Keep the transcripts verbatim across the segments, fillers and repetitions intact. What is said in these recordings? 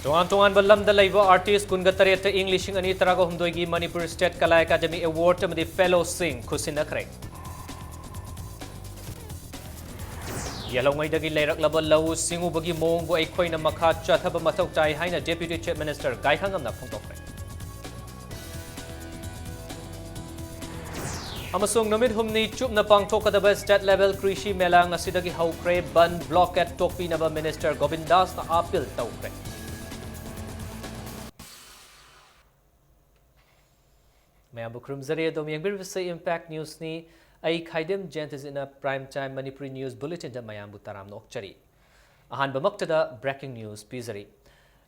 ꯇꯣꯉꯥꯟ ꯇꯣꯉꯥꯟꯕ ꯂꯝꯗ ꯂꯩꯕ artist ꯀꯨꯟꯒ ꯇꯔꯦꯠꯇ ꯏꯪ ꯂꯤꯁꯤꯡ ꯑꯅꯤ ꯇꯔꯥꯍꯨꯝꯗꯣꯏꯒꯤ Manipur State Kala Academy Award ꯑꯃꯗꯤ fellowꯁꯤꯡ ꯈꯨꯠꯁꯤꯟꯅꯈ꯭ꯔꯦ꯫ ꯌꯦꯜꯍꯧꯉꯩꯗꯒꯤ ꯂꯩꯔꯛꯂꯕ ꯂꯧꯎ ꯁꯤꯡꯎꯕꯒꯤ ꯃꯑꯣꯡꯕꯨ ꯑꯩꯈꯣꯏꯅ ꯃꯈꯥ ꯆꯠꯊꯕ ꯃꯊꯧ ꯇꯥꯏ ꯍꯥꯏꯅ Deputy Chief Minister ꯒꯥꯏꯈꯥꯉꯝꯅ ꯐꯣꯡꯗꯣꯛꯈ꯭ꯔꯦ꯫ ꯑꯃꯁꯨꯡ ꯅꯨꯃꯤꯠ ꯍꯨꯝꯅꯤ ꯆꯨꯞꯅ ꯄꯥꯡꯊꯣꯛꯀꯗꯕ State Level ꯀ꯭ꯔꯤꯁꯤ ꯃꯦꯂꯥ ꯉꯁꯤꯗꯒꯤ ꯍꯧꯈ꯭ꯔꯦ꯫ ꯕꯟ blockade ꯇꯣꯛꯄꯤꯅꯕ Minister ꯒꯣꯕꯤꯟ ꯗꯥꯁꯅ appeal ꯇꯧꯈ꯭ꯔꯦ꯫ ꯃꯌꯥꯝꯕꯨ ꯈꯨꯔꯨꯝꯖꯔꯤ꯫ ꯑꯗꯣꯝ ꯌꯦꯡꯕꯤꯔꯤꯕꯁꯤ Impact Newsꯅꯤ꯫ ꯑꯩ ꯈꯥꯏꯗꯦꯝ ꯖꯌꯟꯇꯖꯤꯠꯅ Prime Time ꯃꯅꯤꯄꯨꯔꯤ News Bulletinꯗ ꯃꯌꯥꯝꯕꯨ ꯇꯔꯥꯝꯅ ꯑꯣꯛꯆꯔꯤ꯫ ꯑꯍꯥꯟꯕꯃꯛꯇꯗ breaking news ꯄꯤꯖꯔꯤ꯫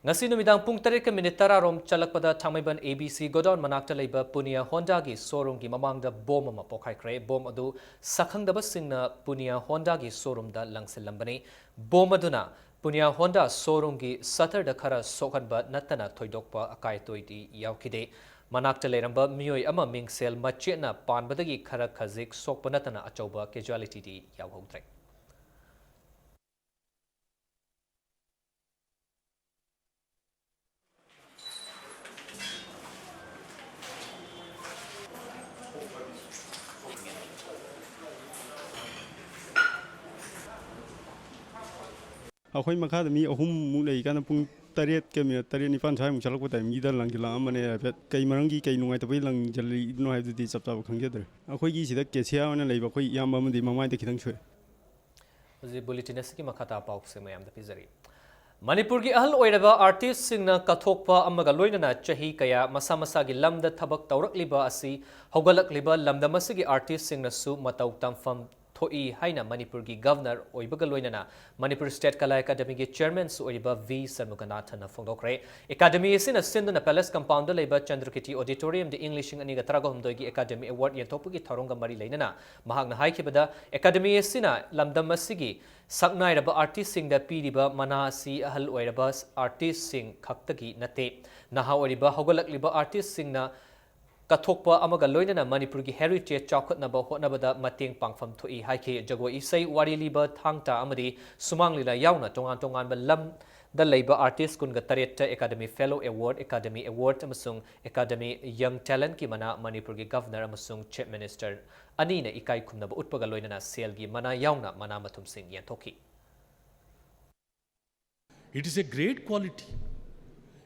ꯉꯁꯤ ꯅꯨꯃꯤꯗꯥꯡ ꯄꯨꯡ ꯇꯔꯦꯠꯀ ꯃꯤꯅꯤꯠ ꯇꯔꯥꯔꯣꯝ ꯆꯠꯂꯛꯄꯗ Thangmeiban A B C godown ꯃꯅꯥꯛꯇ ꯂꯩꯕ ꯄꯨꯅꯤꯌꯥ ꯍꯣꯟꯗꯥꯒꯤ showroomꯒꯤ ꯃꯃꯥꯡꯗ ꯕꯣꯝ ꯑꯃ ꯄꯣꯈꯥꯏꯈ꯭ꯔꯦ꯫ ꯕꯣꯝ ꯑꯗꯨ ꯁꯛꯈꯪꯗꯕꯁꯤꯡꯅ ꯄꯨꯅꯤꯌꯥ ꯍꯣꯟꯗꯥꯒꯤ showroomꯗ ꯂꯪꯁꯤꯜꯂꯝꯕꯅꯤ꯫ ꯕꯣꯝ ꯑꯗꯨꯅ ꯄꯨꯅꯤꯌꯥ ꯍꯣꯟꯗꯥ showroomꯒꯤ shutterꯗ ꯈꯔ ꯁꯣꯛꯍꯟꯕ ꯅꯠꯇꯅ ꯊꯣꯏꯗꯣꯛꯄ ꯑꯀꯥꯏ ꯑꯇꯣꯏꯗꯤ ꯌꯥꯎꯈꯤꯗꯦ꯫ ꯃꯅꯥꯛꯇ ꯂꯩꯔꯝꯕ ꯃꯤꯑꯣꯏ ꯑꯃ ꯃꯤꯡꯁꯦꯜ ꯃꯆꯦꯠꯅ ꯄꯥꯟꯕꯗꯒꯤ ꯈꯔ ꯈꯖꯤꯛ ꯁꯣꯛꯄ ꯅꯠꯇꯅ ꯑꯆꯧꯕ casualtyꯗꯤ ꯌꯥꯎꯍꯧꯗ꯭ꯔꯦ꯫ ꯑꯩꯈꯣꯏ ꯃꯈꯥꯗ ꯃꯤ ꯑꯍꯨꯝꯃꯨꯛ ꯂꯩꯔꯤꯀꯥꯟꯗ ꯄꯨꯡ ꯇꯔꯦꯠꯀ ꯃꯤꯅꯠ ꯇꯔꯦꯠ ꯅꯤꯄꯥꯟ ꯁ꯭ꯋꯥꯏꯃꯨꯛ ꯆꯠꯂꯛꯄ timingꯒꯤꯗ ꯂꯪꯁꯤꯜꯂꯛꯑꯝꯕꯅꯦ꯫ ꯍꯥꯏꯐꯦꯠ ꯀꯩ ꯃꯔꯝꯒꯤ, ꯀꯩ ꯅꯨꯡꯉꯥꯏꯇꯕꯒꯤ ꯂꯪꯁꯤꯜꯂꯛꯏꯕꯅꯣ ꯍꯥꯏꯕꯗꯨꯗꯤ ꯆꯞ ꯆꯥꯕ ꯈꯪꯖꯗ꯭ꯔꯦ꯫ ꯑꯩꯈꯣꯏꯒꯤ ꯁꯤꯗ cashier ꯑꯣꯏꯅ ꯂꯩꯕ ꯑꯩꯈꯣꯏ ꯏꯌꯥꯝꯕ ꯑꯃꯗꯤ ꯃꯃꯥꯏꯗ ꯈꯤꯇꯪ ꯁꯣꯛꯑꯦ꯫ ꯍꯧꯖꯤꯛ bulletin ꯑꯁꯤꯒꯤ ꯃꯈꯥ ꯇꯥꯕ ꯄꯥꯎꯁꯤꯡ ꯃꯌꯥꯝꯗ ꯄꯤꯖꯔꯤ꯫ ꯃꯅꯤꯄꯨꯔꯒꯤ ꯑꯍꯜ ꯑꯣꯏꯔꯕ artistꯁꯤꯡꯅ ꯀꯠꯊꯣꯛꯄ ꯑꯃꯒ ꯂꯣꯏꯅꯅ ꯆꯍꯤ ꯀꯌꯥ ꯃꯁꯥ ꯃꯁꯥꯒꯤ ꯂꯝꯗ ꯊꯕꯛ ꯇꯧꯔꯛꯂꯤꯕ ꯑꯁꯤ ꯍꯧꯒꯠꯂꯛꯂꯤꯕ ꯂꯝꯗꯝ ꯑꯁꯤꯒꯤ artistꯁꯤꯡꯅꯁꯨ ꯃꯇꯧ ꯇꯝꯐꯝ ꯊꯣꯛꯏ ꯍꯥꯏꯅ ꯃꯅꯤꯄꯨꯔꯒꯤ Governor ꯑꯣꯏꯕꯒ ꯂꯣꯏꯅꯅ ꯃꯅꯤꯄꯨꯔ State Kala Academyꯒꯤ Chairmanꯁꯨ ꯑꯣꯏꯔꯤꯕ ꯚꯤ ꯁꯟꯃꯨꯈꯅꯥꯊꯟꯅ ꯐꯣꯡꯗꯣꯛꯈ꯭ꯔꯦ꯫ Academy ꯑꯁꯤꯅ ꯁꯤꯟꯗꯨꯅ Palace Compoundꯗ ꯂꯩꯕ ꯆꯟꯗ꯭ꯔꯀꯤꯔꯇꯤ Auditoriumꯗ ꯏꯪ ꯂꯤꯁꯤꯡ ꯑꯅꯤꯒ ꯇꯔꯥꯍꯨꯝꯗꯣꯏꯒꯤ Academy Award ꯌꯦꯟꯊꯣꯛꯄꯒꯤ ꯊꯧꯔꯝꯒ ꯃꯔꯤ ꯂꯩꯅꯅ ꯃꯍꯥꯛꯅ ꯍꯥꯏꯈꯤꯕꯗ, Academy ꯑꯁꯤꯅ ꯂꯝꯗꯝ ꯑꯁꯤꯒꯤ ꯁꯛꯅꯥꯏꯔꯕ artistꯁꯤꯡꯗ ꯄꯤꯔꯤꯕ ꯃꯅꯥ ꯑꯁꯤ ꯑꯍꯜ ꯑꯣꯏꯔꯕ artistꯁꯤꯡ ꯈꯛꯇꯒꯤ ꯅꯠꯇꯦ, ꯅꯍꯥ ꯑꯣꯏꯔꯤꯕ ꯍꯧꯒꯠꯂꯛꯂꯤꯕ artistꯁꯤꯡꯅ ꯀꯠꯊꯣꯛꯄ ꯑꯃꯒ ꯂꯣꯏꯅꯅ ꯃꯅꯤꯄꯨꯔꯒꯤ heritage ꯆꯥꯎꯈꯠꯅꯕ ꯍꯣꯠꯅꯕꯗ ꯃꯇꯦꯡ ꯄꯥꯡꯐꯝ ꯊꯣꯛꯏ ꯍꯥꯏꯈꯤ꯫ ꯖꯒꯣꯏ ꯏꯁꯩ, ꯋꯥꯔꯤ ꯂꯤꯕ, ꯊꯥꯡ ꯇꯥ ꯑꯃꯗꯤ ꯁꯨꯃꯥꯡ ꯂꯤꯂꯥ ꯌꯥꯎꯅ ꯇꯣꯉꯥꯟ ꯇꯣꯉꯥꯟꯕ ꯂꯝꯗ ꯂꯩꯕ artist ꯀꯨꯟꯒ ꯇꯔꯦꯠꯇ Academy Fellow Award, Academy Award ꯑꯃꯁꯨꯡ Academy Young Talentꯀꯤ ꯃꯅꯥ ꯃꯅꯤꯄꯨꯔꯒꯤ Governor ꯑꯃꯁꯨꯡ Chief Minister ꯑꯅꯤꯅ ꯏꯀꯥꯏ ꯈꯨꯝꯅꯕ ꯎꯠꯄꯒ ꯂꯣꯏꯅꯅ ꯁꯦꯜꯒꯤ ꯃꯅꯥ ꯌꯥꯎꯅ ꯃꯅꯥ ꯃꯊꯨꯝꯁꯤꯡ ꯌꯦꯟꯊꯣꯛꯈꯤ꯫ It is a great quality.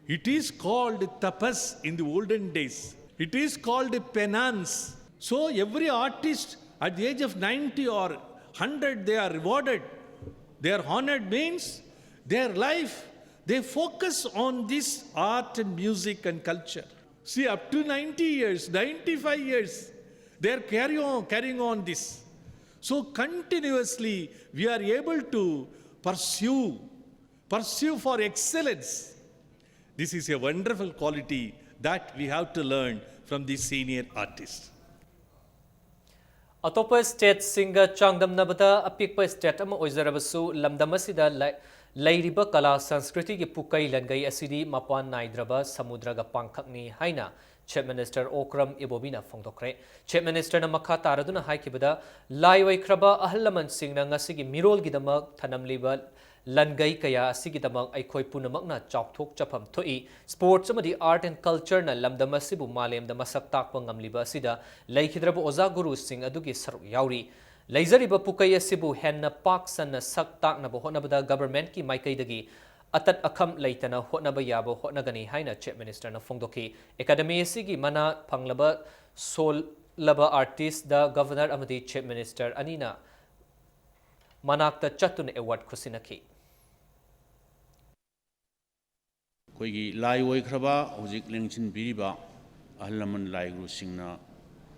It is called tapas in the olden days. It is called penance. So every artist at the age of ninety or hundred, they are rewarded. They are honored means their life, they focus on this art and music and culture. See, up to ninety years, ninety-five years, they are carry on, carrying on this. So continuously, we are able to pursue, pursue for excellence. This is a wonderful quality that we have to learn from these senior artists. ꯑꯇꯣꯞꯄ stateꯁꯤꯡꯒ ꯆꯥꯡꯗꯝꯅꯕꯗ ꯑꯄꯤꯛꯄ state ꯑꯃ ꯑꯣꯏꯖꯔꯕꯁꯨ, ꯂꯝꯗꯝ ꯑꯁꯤꯗ ꯂꯩ-, ꯂꯩꯔꯤꯕ ꯀꯂꯥ ꯁꯪꯁꯀ꯭ꯔꯤꯇꯤꯒꯤ ꯄꯨꯀꯩ ꯂꯟꯒꯩ ꯑꯁꯤꯗꯤ ꯃꯄꯥꯟ ꯅꯥꯏꯗ꯭ꯔꯕ ꯁꯃꯨꯗ꯭ꯔꯒ ꯄꯥꯡꯈꯛꯅꯤ ꯍꯥꯏꯅ Chief Minister ꯑꯣꯀ꯭ꯔꯝ ꯏꯕꯣꯕꯤꯅ ꯐꯣꯡꯗꯣꯛꯈ꯭ꯔꯦ꯫ Chief Ministerꯅ ꯃꯈꯥ ꯇꯥꯔꯗꯨꯅ ꯍꯥꯏꯈꯤꯕꯗ, ꯂꯥꯏ ꯑꯣꯏꯈ꯭ꯔꯕ ꯑꯍꯜ ꯂꯃꯟꯁꯤꯡꯅ ꯉꯁꯤꯒꯤ ꯃꯤꯔꯣꯜꯒꯤꯗꯃꯛ ꯊꯅꯝꯂꯤꯕ ꯂꯟꯒꯩ ꯀꯌꯥ ꯑꯁꯤꯒꯤꯗꯃꯛ ꯑꯩꯈꯣꯏ ꯄꯨꯝꯅꯃꯛꯅ ꯆꯥꯎꯊꯣꯛꯆꯐꯝ ꯊꯣꯛꯏ꯫ Sports ꯑꯃꯗꯤ Art and Cultureꯅ ꯂꯝꯗꯝ ꯑꯁꯤꯕꯨ ꯃꯥꯂꯦꯝꯗ ꯃꯁꯛ ꯇꯥꯛꯄ ꯉꯝꯂꯤꯕ ꯑꯁꯤꯗ ꯂꯩꯈꯤꯗ꯭ꯔꯕ ꯑꯣꯖꯥ ꯒꯨꯔꯨꯁꯤꯡ ꯑꯗꯨꯒꯤ ꯁꯔꯨꯛ ꯌꯥꯎꯔꯤ꯫ ꯂꯩꯖꯔꯤꯕ ꯄꯨꯀꯩ ꯑꯁꯤꯕꯨ ꯍꯦꯟꯅ ꯄꯥꯛ ꯁꯟꯅ ꯁꯛ ꯇꯥꯛꯅꯕ ꯍꯣꯠꯅꯕꯗ governmentꯀꯤ ꯃꯥꯏꯀꯩꯗꯒꯤ ꯑꯇꯠ ꯑꯈꯝ ꯂꯩꯇꯅ ꯍꯣꯠꯅꯕ ꯌꯥꯕ ꯍꯣꯠꯅꯒꯅꯤ ꯍꯥꯏꯅ Chief Ministerꯅ ꯐꯣꯡꯗꯣꯛꯈꯤ꯫ Academy ꯑꯁꯤꯒꯤ ꯃꯅꯥ ꯐꯪꯂꯕ ꯁꯣꯜꯂꯕ artistꯗ Governor ꯑꯃꯗꯤ Chief Minister ꯑꯅꯤꯅ ꯃꯅꯥꯛꯇ ꯆꯠꯇꯨꯅ award ꯈꯨꯠꯁꯤꯟꯅꯈꯤ꯫ ꯑꯩꯈꯣꯏꯒꯤ ꯂꯥꯏ ꯑꯣꯏꯈ꯭ꯔꯕ, ꯍꯧꯖꯤꯛ ꯂꯦꯡꯁꯤꯟꯕꯤꯔꯤꯕ ꯑꯍꯜ ꯂꯃꯟ ꯂꯥꯏ ꯒꯨꯔꯨꯁꯤꯡꯅ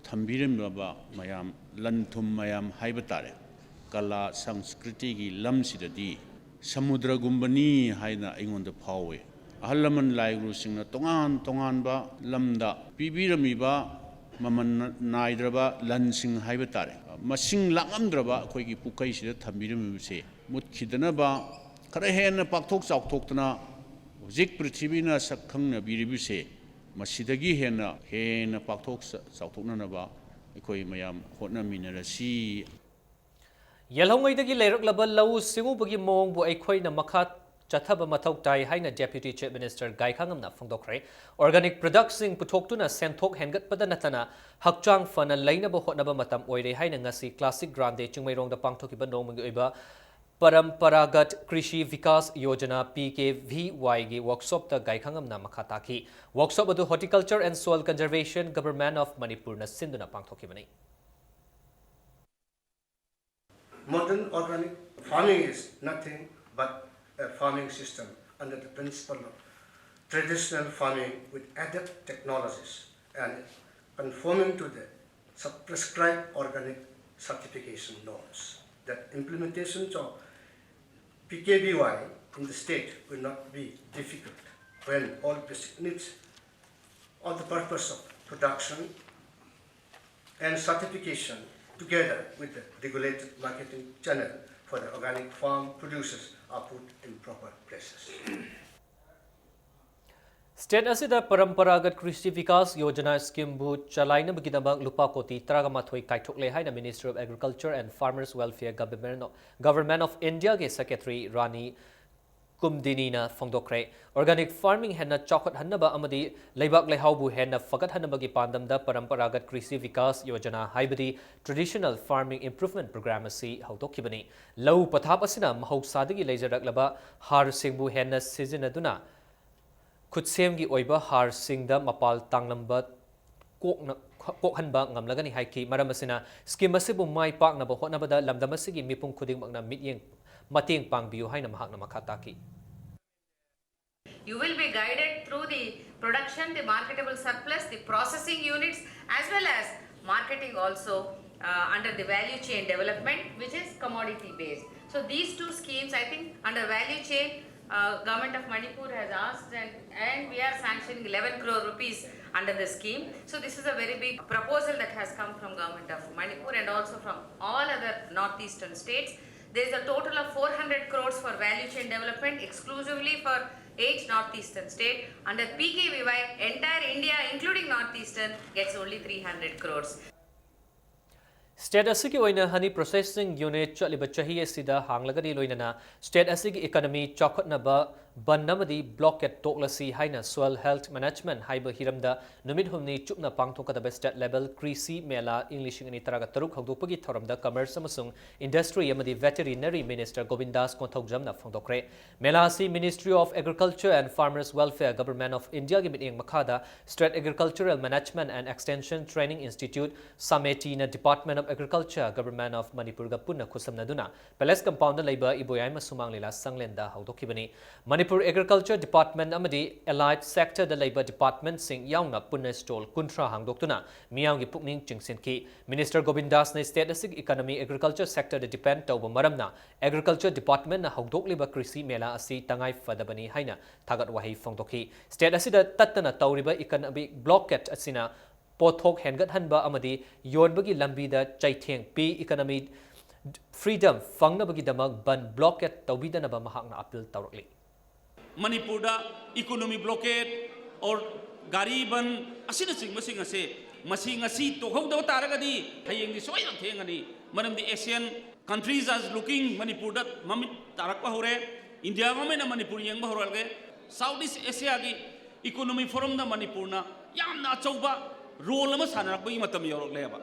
ꯊꯝꯕꯤꯔꯝꯂꯕ ꯃꯌꯥꯝ, ꯂꯟ ꯊꯨꯝ ꯃꯌꯥꯝ ꯍꯥꯏꯕ ꯇꯥꯔꯦ, ꯀꯂꯥ ꯁꯪꯁꯀ꯭ꯔꯤꯇꯤꯒꯤ ꯂꯝꯁꯤꯗꯗꯤ ꯁꯃꯨꯗ꯭ꯔꯒꯨꯝꯕꯅꯤ ꯍꯥꯏꯅ ꯑꯩꯉꯣꯟꯗ ꯐꯥꯎꯏ꯫ ꯑꯍꯜ ꯂꯃꯟ ꯂꯥꯏ ꯒꯨꯔꯨꯁꯤꯡꯅ ꯇꯣꯉꯥꯟ ꯇꯣꯉꯥꯟꯕ ꯂꯝꯗ ꯄꯤꯕꯤꯔꯝꯃꯤꯕ ꯃꯃꯜ ꯅꯥꯏꯗ꯭ꯔꯕ ꯂꯟꯁꯤꯡ ꯍꯥꯏꯕ ꯇꯥꯔꯦ, ꯃꯁꯤꯡ ꯂꯥꯛꯉꯝꯗ꯭ꯔꯕ ꯑꯩꯈꯣꯏꯒꯤ ꯄꯨꯀꯩꯁꯤꯗ ꯊꯝꯕꯤꯔꯝꯃꯤꯕꯁꯦ ꯃꯨꯠꯈꯤꯗꯅꯕ, ꯈꯔ ꯍꯦꯟꯅ ꯄꯥꯛꯊꯣꯛ ꯆꯥꯎꯊꯣꯛꯇꯅ ꯍꯧꯖꯤꯛ ꯄ꯭ꯔꯤꯊꯤꯕꯤꯅ ꯁꯛ ꯈꯪꯅꯕꯤꯔꯤꯕꯁꯦ ꯃꯁꯤꯗꯒꯤ ꯍꯦꯟꯅ ꯍꯦꯟꯅ ꯄꯥꯛꯊꯣꯛ ꯆꯥꯎꯊꯣꯛꯅꯅꯕ ꯑꯩꯈꯣꯏ ꯃꯌꯥꯝ ꯍꯣꯠꯅꯃꯤꯟꯅꯔꯁꯤ꯫ ꯌꯦꯜꯍꯧꯉꯩꯗꯒꯤ ꯂꯩꯔꯛꯂꯕ ꯂꯧꯎ ꯁꯤꯡꯎꯕꯒꯤ ꯃꯑꯣꯡꯕꯨ ꯑꯩꯈꯣꯏꯅ ꯃꯈꯥ ꯆꯠꯊꯕ ꯃꯊꯧ ꯇꯥꯏ ꯍꯥꯏꯅ Deputy Chief Minister ꯒꯥꯏꯈꯥꯉꯝꯅ ꯐꯣꯡꯗꯣꯛꯈ꯭ꯔꯦ꯫ Organic productsꯁꯤꯡ ꯄꯨꯊꯣꯛꯇꯨꯅ ꯁꯦꯟꯊꯣꯛ ꯍꯦꯟꯒꯠꯄꯗ ꯅꯠꯇꯅ ꯍꯛꯆꯥꯡ ꯐꯅ ꯂꯩꯅꯕ ꯍꯣꯠꯅꯕ ꯃꯇꯝ ꯑꯣꯏꯔꯦ ꯍꯥꯏꯅ ꯉꯁꯤ Classic Grande ꯆꯤꯡꯃꯩꯔꯣꯡꯗ ꯄꯥꯡꯊꯣꯛꯈꯤꯕ ꯅꯣꯡꯃꯒꯤ ꯑꯣꯏꯕ Paramparagat Krishi Vikas Yojana P K V Y ꯒꯤ workshopꯇ ꯒꯥꯏꯈꯥꯉꯝꯅ ꯃꯈꯥ ꯇꯥꯈꯤ꯫ Workshop ꯑꯗꯨ Horticulture and Soil Conservation Government of Manipurꯅ ꯁꯤꯟꯗꯨꯅ ꯄꯥꯡꯊꯣꯛꯈꯤꯕꯅꯤ꯫ Modern organic farming is nothing but a farming system under the principle of traditional farming with added technologies and conforming to the prescribed organic certification norms. That implementation of P K V Y in the state will not be difficult when all basic needs of the purpose of production and certification together with the regulated marketing channel for the organic farm producers are put in proper places. State ꯑꯁꯤꯗ Paramparagat Krishi Vikas Yojana schemeꯕꯨ ꯆꯂꯥꯏꯅꯕꯒꯤꯗꯃꯛ ꯂꯨꯄꯥ ꯀꯣꯇꯤ ꯇꯔꯥꯃꯥꯊꯣꯏ ꯀꯥꯏꯊꯣꯛꯂꯦ ꯍꯥꯏꯅ Ministry of Agriculture and Farmers Welfare, Government of, Government of Indiaꯒꯤ Secretary Rani ꯀꯨꯝꯗꯤꯅꯤꯅ ꯐꯣꯡꯗꯣꯛꯈ꯭ꯔꯦ꯫ Organic farming ꯍꯦꯟꯅ ꯆꯥꯎꯈꯠꯍꯟꯅꯕ ꯑꯃꯗꯤ ꯂꯩꯕꯥꯛ ꯂꯩꯍꯥꯎꯕꯨ ꯍꯦꯟꯅ ꯐꯒꯠꯍꯟꯅꯕꯒꯤ ꯄꯥꯟꯗꯝꯗ Paramparagat Krishi Vikas Yojana ꯍꯥꯏꯕꯗꯤ Traditional Farming Improvement Programme ꯑꯁꯤ ꯍꯧꯗꯣꯛꯈꯤꯕꯅꯤ꯫ ꯂꯧ ꯄꯊꯥꯞ ꯑꯁꯤꯅ ꯃꯍꯧꯁꯥꯗꯒꯤ ꯂꯩꯖꯔꯛꯂꯕ ꯍꯥꯔꯁꯤꯡꯕꯨ ꯍꯦꯟꯅ ꯁꯤꯖꯤꯟꯅꯗꯨꯅ ꯈꯨꯠꯁꯦꯝꯒꯤ ꯑꯣꯏꯕ ꯍꯥꯔꯁꯤꯡꯗ ꯃꯄꯥꯜ ꯇꯥꯡꯂꯝꯕ ꯀꯣꯛꯅ-, ꯀꯣꯛꯍꯟꯕ ꯉꯝꯂꯒꯅꯤ ꯍꯥꯏꯈꯤ꯫ ꯃꯔꯝ ꯑꯁꯤꯅ scheme ꯑꯁꯤꯕꯨ ꯃꯥꯏ ꯄꯥꯛꯅꯕ ꯍꯣꯠꯅꯕꯗ ꯂꯝꯗꯝ ꯑꯁꯤꯒꯤ ꯃꯤꯄꯨꯝ ꯈꯨꯗꯤꯡꯃꯛꯅ ꯃꯤꯠꯌꯦꯡ, ꯃꯇꯦꯡ ꯄꯥꯡꯕꯤꯌꯨ ꯍꯥꯏꯅ ꯃꯍꯥꯛꯅ ꯃꯈꯥ ꯇꯥꯈꯤ꯫ You will be guided through the production, the marketable surplus, the processing units, as well as marketing also uh, under the value chain development, which is commodity based. So these two schemes, I think, under value chain, uh, Government of Manipur has asked, and, and we are sanctioning eleven crore rupees under the scheme. So this is a very big proposal that has come from Government of Manipur and also from all other northeastern states. There's a total of four hundred crores for value chain development exclusively for eight northeastern state. Under P K V Y, entire India, including northeastern, gets only three hundred crores. State ꯑꯁꯤꯒꯤ ꯑꯣꯏꯅ honey processing unit ꯆꯠꯂꯤꯕ ꯆꯍꯤ ꯑꯁꯤꯗ ꯍꯥꯡꯂꯒꯅꯤ꯫ ꯂꯣꯏꯅꯅ state ꯑꯁꯤꯒꯤ economy ꯆꯥꯎꯈꯠꯅꯕ ꯕꯟ ꯑꯃꯗꯤ blockade ꯇꯣꯛꯂꯁꯤ ꯍꯥꯏꯅ soil health management ꯍꯥꯏꯕ ꯍꯤꯔꯝꯗ ꯅꯨꯃꯤꯠ ꯍꯨꯝꯅꯤ ꯆꯨꯞꯅ ꯄꯥꯡꯊꯣꯛꯀꯗꯕ state level ꯀ꯭ꯔꯤꯁꯤ ꯃꯦꯂꯥ ꯏꯪ ꯂꯤꯁꯤꯡ ꯑꯅꯤ ꯇꯔꯥꯒ ꯇꯔꯨꯛ ꯍꯧꯗꯣꯛꯄꯒꯤ ꯊꯧꯔꯝꯗ commerce ꯑꯃꯁꯨꯡ industry ꯑꯃꯗꯤ veterinary minister ꯒꯣꯕꯤꯟꯗꯥꯁ ꯀꯣꯟꯊꯧꯖꯝꯅ ꯐꯣꯡꯗꯣꯛꯈ꯭ꯔꯦ꯫ ꯃꯦꯂꯥ ꯑꯁꯤ Ministry of Agriculture and Farmers Welfare, Government of Indiaꯒꯤ ꯃꯤꯠꯌꯦꯡ ꯃꯈꯥꯗ State Agricultural Management and Extension Training Institute, ꯁꯥꯃꯦꯇꯤꯅ Department of Agriculture, Government of ꯃꯅꯤꯄꯨꯔꯒ ꯄꯨꯟꯅ ꯈꯨꯠꯁꯝꯅꯗꯨꯅ Palace Compoundꯗ ꯂꯩꯕ ꯏꯕꯣꯌꯥꯏꯃ ꯁꯨꯃꯥꯡ ꯂꯤꯂꯥ ꯁꯪꯂꯦꯟꯗ ꯍꯧꯗꯣꯛꯈꯤꯕꯅꯤ꯫ ꯃꯅꯤꯄꯨꯔ Agriculture Department ꯑꯃꯗꯤ allied sectorꯗ ꯂꯩꯕ departmentꯁꯤꯡ ꯌꯥꯎꯅ ꯄꯨꯟꯅ stall ꯀꯨꯟꯊ꯭ꯔꯥ ꯍꯥꯡꯗꯣꯛꯇꯨꯅ ꯃꯤꯌꯥꯝꯒꯤ ꯄꯨꯛꯅꯤꯡ ꯆꯤꯡꯁꯤꯟꯈꯤ꯫ Minister ꯒꯣꯕꯤꯟꯗꯥꯁꯅ state ꯑꯁꯤꯒꯤ economy agriculture sectorꯗ depend ꯇꯧꯕ ꯃꯔꯝꯅ Agriculture Departmentꯅ ꯍꯧꯗꯣꯛꯂꯤꯕ ꯀ꯭ꯔꯤꯁꯤ ꯃꯦꯂꯥ ꯑꯁꯤ ꯇꯉꯥꯏ ꯐꯗꯕꯅꯤ ꯍꯥꯏꯅ ꯊꯥꯒꯠ ꯋꯥꯍꯩ ꯐꯣꯡꯗꯣꯛꯈꯤ꯫ State ꯑꯁꯤꯗ ꯇꯠꯇꯅ ꯇꯧꯔꯤꯕ economic blockade ꯑꯁꯤꯅ ꯄꯣꯠꯊꯣꯛ ꯍꯦꯟꯒꯠꯍꯟꯕ ꯑꯃꯗꯤ ꯌꯣꯟꯕꯒꯤ ꯂꯝꯕꯤꯗ ꯆꯩꯊꯦꯡ ꯄꯤ꯫ Economic freedom ꯐꯪꯅꯕꯒꯤꯗꯃꯛ ꯕꯟ blockade ꯇꯧꯕꯤꯗꯅꯕ ꯃꯍꯥꯛꯅ appeal ꯇꯧꯔꯛꯂꯤ꯫ ꯃꯅꯤꯄꯨꯔꯗ economy blockade or ꯒꯥꯔꯤ ꯕꯟ ꯑꯁꯤꯅꯆꯤꯡꯕꯁꯤꯡ ꯑꯁꯦ ꯃꯁꯤ ꯉꯁꯤ ꯇꯣꯛꯍꯧꯗꯕ ꯇꯥꯔꯒꯗꯤ ꯍꯌꯦꯡꯗꯤ ꯁꯣꯏꯗꯅ ꯊꯦꯡꯒꯅꯤ꯫ ꯃꯔꯝꯗꯤ Asian countries are looking ꯃꯅꯤꯄꯨꯔꯗ ꯃꯃꯤꯠ ꯇꯥꯔꯛꯄ ꯍꯧꯔꯦ꯫ India governmentꯅ ꯃꯅꯤꯄꯨꯔ ꯌꯦꯡꯕ ꯍꯧꯔꯛꯂꯦ꯫ South East Asiaꯒꯤ economy forumꯗ ꯃꯅꯤꯄꯨꯔꯅ ꯌꯥꯝꯅ ꯑꯆꯧꯕ role ꯑꯃ ꯁꯥꯟꯅꯔꯛꯄꯒꯤ ꯃꯇꯝ ꯌꯧꯔꯛꯂꯦꯕ꯫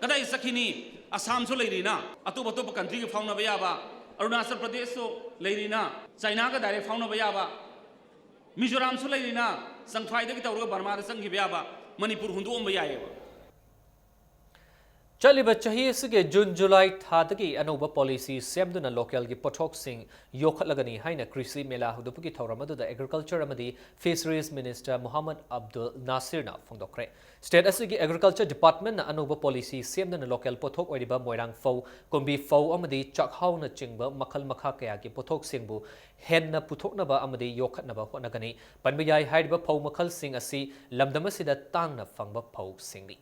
ꯀꯗꯥꯏ ꯆꯠꯈꯤꯅꯤ? ꯑꯁꯥꯝꯁꯨ ꯂꯩꯔꯤꯅ, ꯑꯇꯣꯞ ꯑꯇꯣꯞꯄ countryꯒ ꯐꯥꯎꯅꯕ ꯌꯥꯕ, ꯑꯔꯨꯅꯥꯆꯜ ꯄ꯭ꯔꯗꯦꯁꯁꯨ ꯂꯩꯔꯤꯅ, ꯆꯥꯏꯅꯥꯒ direct ꯐꯥꯎꯅꯕ ꯌꯥꯕ, ꯃꯤꯖꯣꯔꯥꯝꯁꯨ ꯂꯩꯔꯤꯅ, ꯆꯪꯐꯥꯏꯗꯒꯤ ꯇꯧꯔꯒ ꯕꯔꯃꯥꯗ ꯆꯪꯈꯤꯕ ꯌꯥꯕ, ꯃꯅꯤꯄꯨꯔ ꯍꯨꯟꯗꯣꯛꯑꯝꯕ ꯌꯥꯏꯑꯕ꯫ ꯆꯠꯂꯤꯕ ꯆꯍꯤ ꯑꯁꯤꯒꯤ June July ꯊꯥꯗꯒꯤ ꯑꯅꯧꯕ policy ꯁꯦꯝꯗꯨꯅ localꯒꯤ ꯄꯣꯠꯊꯣꯛꯁꯤꯡ ꯌꯣꯛꯈꯠꯂꯒꯅꯤ ꯍꯥꯏꯅ ꯀ꯭ꯔꯤꯁꯤ ꯃꯦꯂꯥ ꯍꯧꯗꯣꯛꯄꯒꯤ ꯊꯧꯔꯝ ꯑꯗꯨꯗ Agriculture ꯑꯃꯗꯤ Fisheries Minister Mohammad Abdul ꯅꯥꯁꯤꯔꯅ ꯐꯣꯡꯗꯣꯛꯈ꯭ꯔꯦ꯫ State ꯑꯁꯤꯒꯤ Agriculture Departmentꯅ ꯑꯅꯧꯕ policy ꯁꯦꯝꯗꯨꯅ local ꯄꯣꯠꯊꯣꯛ ꯑꯣꯏꯔꯤꯕ ꯃꯣꯏꯔꯥꯡ ꯐꯧ, ꯀꯨꯝꯕꯤ ꯐꯧ ꯑꯃꯗꯤ ꯆꯥꯛꯍꯥꯎꯅꯆꯤꯡꯕ ꯃꯈꯜ ꯃꯈꯥ ꯀꯌꯥꯒꯤ ꯄꯣꯠꯊꯣꯛꯁꯤꯡꯕꯨ ꯍꯦꯟꯅ ꯄꯨꯊꯣꯛꯅꯕ ꯑꯃꯗꯤ ꯌꯣꯛꯈꯠꯅꯕ ꯍꯣꯠꯅꯒꯅꯤ꯫ ꯄꯟꯕ ꯌꯥꯏ, ꯍꯥꯏꯔꯤꯕ ꯐꯧ ꯃꯈꯜꯁꯤꯡ ꯑꯁꯤ ꯂꯝꯗꯝ ꯑꯁꯤꯗ ꯇꯥꯡꯅ ꯐꯪꯕ ꯐꯧꯁꯤꯡꯅꯤ꯫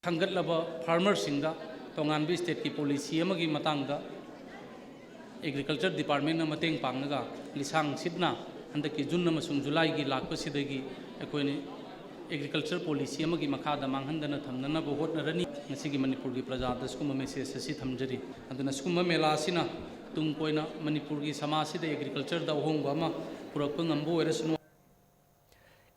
ꯈꯟꯒꯠꯂꯕ farmerꯁꯤꯡꯗ ꯇꯣꯉꯥꯟꯕ ꯁ꯭ꯇꯦꯠꯀꯤ ꯄꯣꯂꯤꯁꯤ ꯑꯃꯒꯤ ꯃꯇꯥꯡꯗ ꯑꯦꯒ꯭ꯔꯤꯀꯜꯆꯔ ꯗꯤꯄꯥꯔꯠꯃꯦꯟꯅ ꯃꯇꯦꯡ ꯄꯥꯡꯂꯒ ꯂꯤꯁꯥꯡ ꯁꯤꯠꯅ ꯍꯟꯗꯛꯀꯤ ꯖꯨꯟ ꯑꯃꯁꯨꯡ ꯖꯨꯂꯥꯏꯒꯤ ꯂꯥꯛꯄꯁꯤꯗꯒꯤ ꯑꯩꯈꯣꯏꯅ ꯑꯦꯒ꯭ꯔꯤꯀꯜꯆꯔ ꯄꯣꯂꯤꯁꯤ ꯑꯃꯒꯤ ꯃꯈꯥꯗ ꯃꯥꯡꯍꯟꯗꯅ ꯊꯝꯅꯅꯕ ꯍꯣꯠꯅꯔꯅꯤ꯫ ꯉꯁꯤꯒꯤ ꯃꯅꯤꯄꯨꯔꯒꯤ ꯄ꯭ꯔꯖꯥꯗ ꯁꯤꯒꯨꯝꯕ ꯃꯦꯁꯦꯖ ꯑꯁꯤ ꯊꯝꯖꯔꯤ꯫ ꯑꯗꯨꯅ ꯁꯤꯒꯨꯝꯕ ꯃꯦꯂꯥ ꯑꯁꯤꯅ ꯇꯨꯡ ꯀꯣꯏꯅ ꯃꯅꯤꯄꯨꯔꯒꯤ ꯁꯃꯥꯖꯁꯤꯗ ꯑꯦꯒ꯭ꯔꯤꯀꯜꯆꯔꯗ ꯑꯍꯣꯡꯕ ꯑꯃ ꯄꯨꯔꯛꯄ ꯉꯝꯕ ꯑꯣꯏꯔꯁꯅꯨ꯫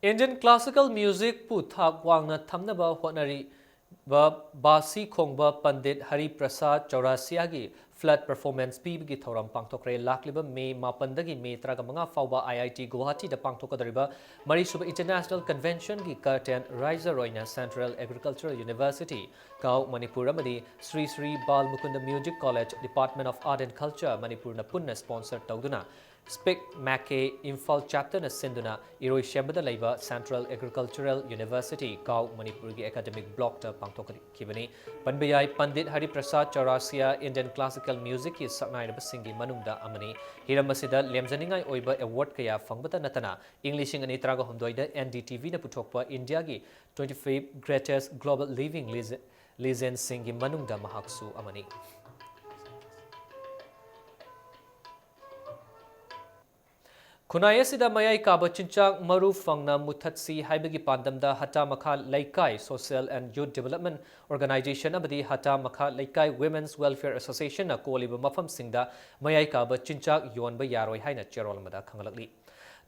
Indian classical music ꯄꯨ ꯊꯥꯛ ꯋꯥꯡꯅ ꯊꯝꯅꯕ ꯍꯣꯠꯅꯔꯤꯕ ꯕꯥꯁꯤ ꯈꯣꯡꯕ ꯄꯟꯗꯤꯠ ꯍꯔꯤ ꯄ꯭ꯔꯁꯥꯗ ꯆꯧꯔꯥꯁꯤꯌꯥꯒꯤ ꯐ꯭ꯂꯠ ꯄꯔꯐꯣꯔꯃꯦꯟꯁ ꯄꯤꯕꯒꯤ ꯊꯧꯔꯝ ꯄꯥꯡꯊꯣꯛꯈ꯭ꯔꯦ꯫ ꯂꯥꯛꯂꯤꯕ ꯃꯦ ꯃꯥꯄꯟꯗꯒꯤ ꯃꯦ ꯇꯔꯥꯃꯉꯥ ꯐꯥꯎꯕ ꯑꯥꯏ ꯑꯥꯏ ꯇꯤ ꯒꯨꯋꯥꯍꯥꯇꯤꯗ ꯄꯥꯡꯊꯣꯛꯀꯗꯧꯔꯤꯕ ꯃꯔꯤꯁꯨꯕ International Convention ꯒꯤ curtain raiser ꯑꯣꯏꯅ Central Agricultural University, ꯀꯥꯎ ꯃꯅꯤꯄꯨꯔ ꯑꯃꯗꯤ ꯁ꯭ꯔꯤ ꯁ꯭ꯔꯤ ꯕꯥꯜ ꯃꯨꯀꯨꯟꯗ Music College, Department of Art and Culture ꯃꯅꯤꯄꯨꯔꯅ ꯄꯨꯟꯅ sponsor ꯇꯧꯗꯨꯅ SPIC MACAE ꯏꯝꯐꯥꯜ chapter ꯅ ꯁꯤꯟꯗꯨꯅ ꯏꯔꯣꯏꯁꯦꯝꯕꯗ ꯂꯩꯕ Central Agricultural University, ꯀꯥꯎ ꯃꯅꯤꯄꯨꯔꯒꯤ academic block ꯇ ꯄꯥꯡꯊꯣꯛꯈꯤꯕꯅꯤ꯫ ꯄꯟꯕ ꯌꯥꯏ, ꯄꯟꯗꯤꯠ ꯍꯔꯤ ꯄ꯭ꯔꯁꯥꯗ ꯆꯧꯔꯥꯁꯤꯌꯥ Indian classical music ꯀꯤ ꯁꯛꯅꯥꯏꯔꯕꯁꯤꯡꯒꯤ ꯃꯅꯨꯡꯗ ꯑꯃꯅꯤ꯫ ꯍꯤꯔꯝ ꯑꯁꯤꯗ ꯂꯦꯝꯖꯅꯤꯡꯉꯥꯏ ꯑꯣꯏꯕ award ꯀꯌꯥ ꯐꯪꯕꯇ ꯅꯠꯇꯅ, ꯏꯪ ꯂꯤꯁꯤꯡ ꯑꯅꯤ ꯇꯔꯥꯍꯨꯝꯗꯣꯏꯗ N D T V ꯅ ꯄꯨꯊꯣꯛꯄ ꯏꯟꯗꯤꯌꯥꯒꯤ twenty-five greatest global living legend ꯁꯤꯡꯒꯤ ꯃꯅꯨꯡꯗ ꯃꯍꯥꯛꯁꯨ ꯑꯃꯅꯤ꯫ ꯈꯨꯟꯅꯥꯏ ꯑꯁꯤꯗ ꯃꯌꯥꯏ ꯀꯥꯕ ꯆꯤꯟꯖꯥꯛ ꯃꯔꯨ ꯐꯪꯅ ꯃꯨꯊꯠꯁꯤ ꯍꯥꯏꯕꯒꯤ ꯄꯥꯟꯗꯝꯗ ꯍꯇꯥ ꯃꯈꯥ ꯂꯩꯀꯥꯏ Social and Youth Development Organization ꯑꯃꯗꯤ ꯍꯇꯥ ꯃꯈꯥ ꯂꯩꯀꯥꯏ Women's Welfare Association ꯅ ꯀꯣꯜꯂꯤꯕ ꯃꯐꯝꯁꯤꯡꯗ ꯃꯌꯥꯏ ꯀꯥꯕ ꯆꯤꯟꯖꯥꯛ ꯌꯣꯟꯕ ꯌꯥꯔꯣꯏ ꯍꯥꯏꯅ ꯆꯦꯔꯣꯜ ꯑꯃꯗ ꯈꯪꯍꯜꯂꯛꯂꯤ꯫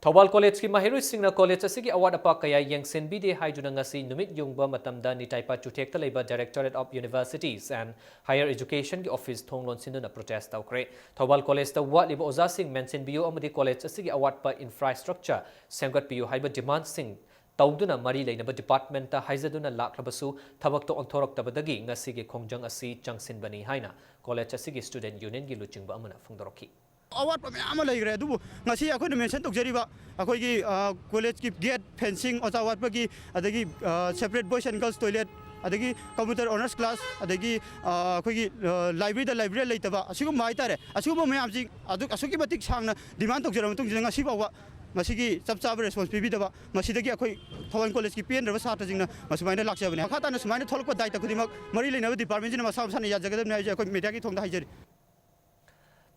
ꯊꯧꯕꯥꯜ ꯀꯣꯂꯦꯖꯀꯤ ꯃꯍꯩꯔꯣꯏꯁꯤꯡꯅ ꯀꯣꯂꯦꯖ ꯑꯁꯤꯒꯤ ꯑꯋꯥꯠ ꯑꯄꯥ ꯀꯌꯥ ꯌꯦꯡꯁꯤꯟꯕꯤꯗꯦ ꯍꯥꯏꯗꯨꯅ ꯉꯁꯤ ꯅꯨꯃꯤꯠ ꯌꯨꯡꯕ ꯃꯇꯝꯗ ꯅꯤꯇꯥꯏꯄꯥ ꯆꯨꯊꯦꯛꯇ ꯂꯩꯕ Directorate of Universities and Higher Education ꯒꯤ office ꯊꯣꯡ ꯂꯣꯟꯁꯤꯟꯗꯨꯅ protest ꯇꯧꯈ꯭ꯔꯦ꯫ ꯊꯧꯕꯥꯜ ꯀꯣꯂꯦꯖꯇ ꯋꯥꯠꯂꯤꯕ ꯑꯣꯖꯥꯁꯤꯡ ꯃꯦꯟꯁꯤꯟꯕꯤꯌꯨ ꯑꯃꯗꯤ ꯀꯣꯂꯦꯖ ꯑꯁꯤꯒꯤ ꯑꯋꯥꯠꯄ infrastructure ꯁꯦꯝꯒꯠꯄꯤꯌꯨ ꯍꯥꯏꯕ demandꯁꯤꯡ ꯇꯧꯗꯨꯅ ꯃꯔꯤ ꯂꯩꯅꯕ departmentꯇ ꯍꯥꯏꯖꯗꯨꯅ ꯂꯥꯛꯂꯕꯁꯨ ꯊꯕꯛꯇ ꯑꯣꯟꯊꯣꯔꯛꯇꯕꯗꯒꯤ ꯉꯁꯤꯒꯤ ꯈꯣꯡꯖꯪ ꯑꯁꯤ ꯆꯪꯁꯤꯟꯕꯅꯤ ꯍꯥꯏꯅ ꯀꯣꯂꯦꯖ ꯑꯁꯤꯒꯤ student unionꯒꯤ ꯂꯨꯆꯤꯡꯕ ꯑꯃꯅ ꯐꯣꯡꯗꯣꯔꯛꯈꯤ꯫ ꯑꯋꯥꯠꯄ ꯃꯌꯥꯝ ꯑꯃ ꯂꯩꯈ꯭ꯔꯦ, ꯑꯗꯨꯕꯨ ꯉꯁꯤ ꯑꯩꯈꯣꯏꯅ mention ꯇꯧꯖꯔꯤꯕ ꯑꯩꯈꯣꯏꯒꯤ, ꯑ, ꯀꯣꯂꯦꯖꯀꯤ gate fencing, ꯑꯣꯖꯥ ꯋꯥꯠꯄꯒꯤ, ꯑꯗꯒꯤ, ꯑ, separate boys and girls toilet, ꯑꯗꯒꯤ computer honours class, ꯑꯗꯒꯤ, ꯑ, ꯑꯩꯈꯣꯏꯒꯤ, ꯑ, libraryꯗ library ꯂꯩꯇꯕ, ꯑꯁꯤꯒꯨꯝꯕ ꯍꯥꯏꯇꯥꯔꯦ꯫ ꯑꯁꯤꯒꯨꯝꯕ ꯃꯌꯥꯝꯁꯤ ꯑꯗꯨꯛ, ꯑꯁꯨꯛꯀꯤ ꯃꯇꯤꯛ ꯁꯥꯡꯅ demand ꯇꯧꯖꯔꯕ ꯃꯇꯨꯡꯁꯤꯗ ꯉꯁꯤ ꯐꯥꯎꯕ ꯃꯁꯤꯒꯤ ꯆꯞ ꯆꯥꯕ ꯔꯦꯁꯄꯣꯟꯁ ꯄꯤꯕꯤꯗꯕ, ꯃꯁꯤꯗꯒꯤ ꯑꯩꯈꯣꯏ ꯊꯧꯕꯥꯜ ꯀꯣꯂꯦꯖꯀꯤ ꯄꯦꯟꯗ꯭ꯔꯕ ꯁꯥꯇ꯭ꯔꯁꯤꯡꯅ ꯃꯁꯨꯃꯥꯏꯅ ꯂꯥꯛꯆꯕꯅꯤ꯫ ꯃꯈꯥ ꯇꯥꯅ ꯁꯨꯃꯥꯏꯅ ꯊꯣꯛꯂꯛꯄ ꯗꯥꯏꯇ ꯈꯨꯗꯤꯡꯃꯛ ꯃꯔꯤ ꯂꯩꯅꯕ ꯗꯤꯄꯥꯔꯠꯃꯦꯟꯁꯤꯅ ꯃꯁꯥ ꯃꯁꯥꯅ ꯌꯥꯖꯒꯗꯕꯅꯤ ꯍꯥꯏꯕꯁꯤ ꯑꯩꯈꯣꯏ ꯃꯦꯗꯤꯌꯥꯒꯤ ꯊꯣꯡꯗ ꯍꯥꯏꯖꯔꯤ꯫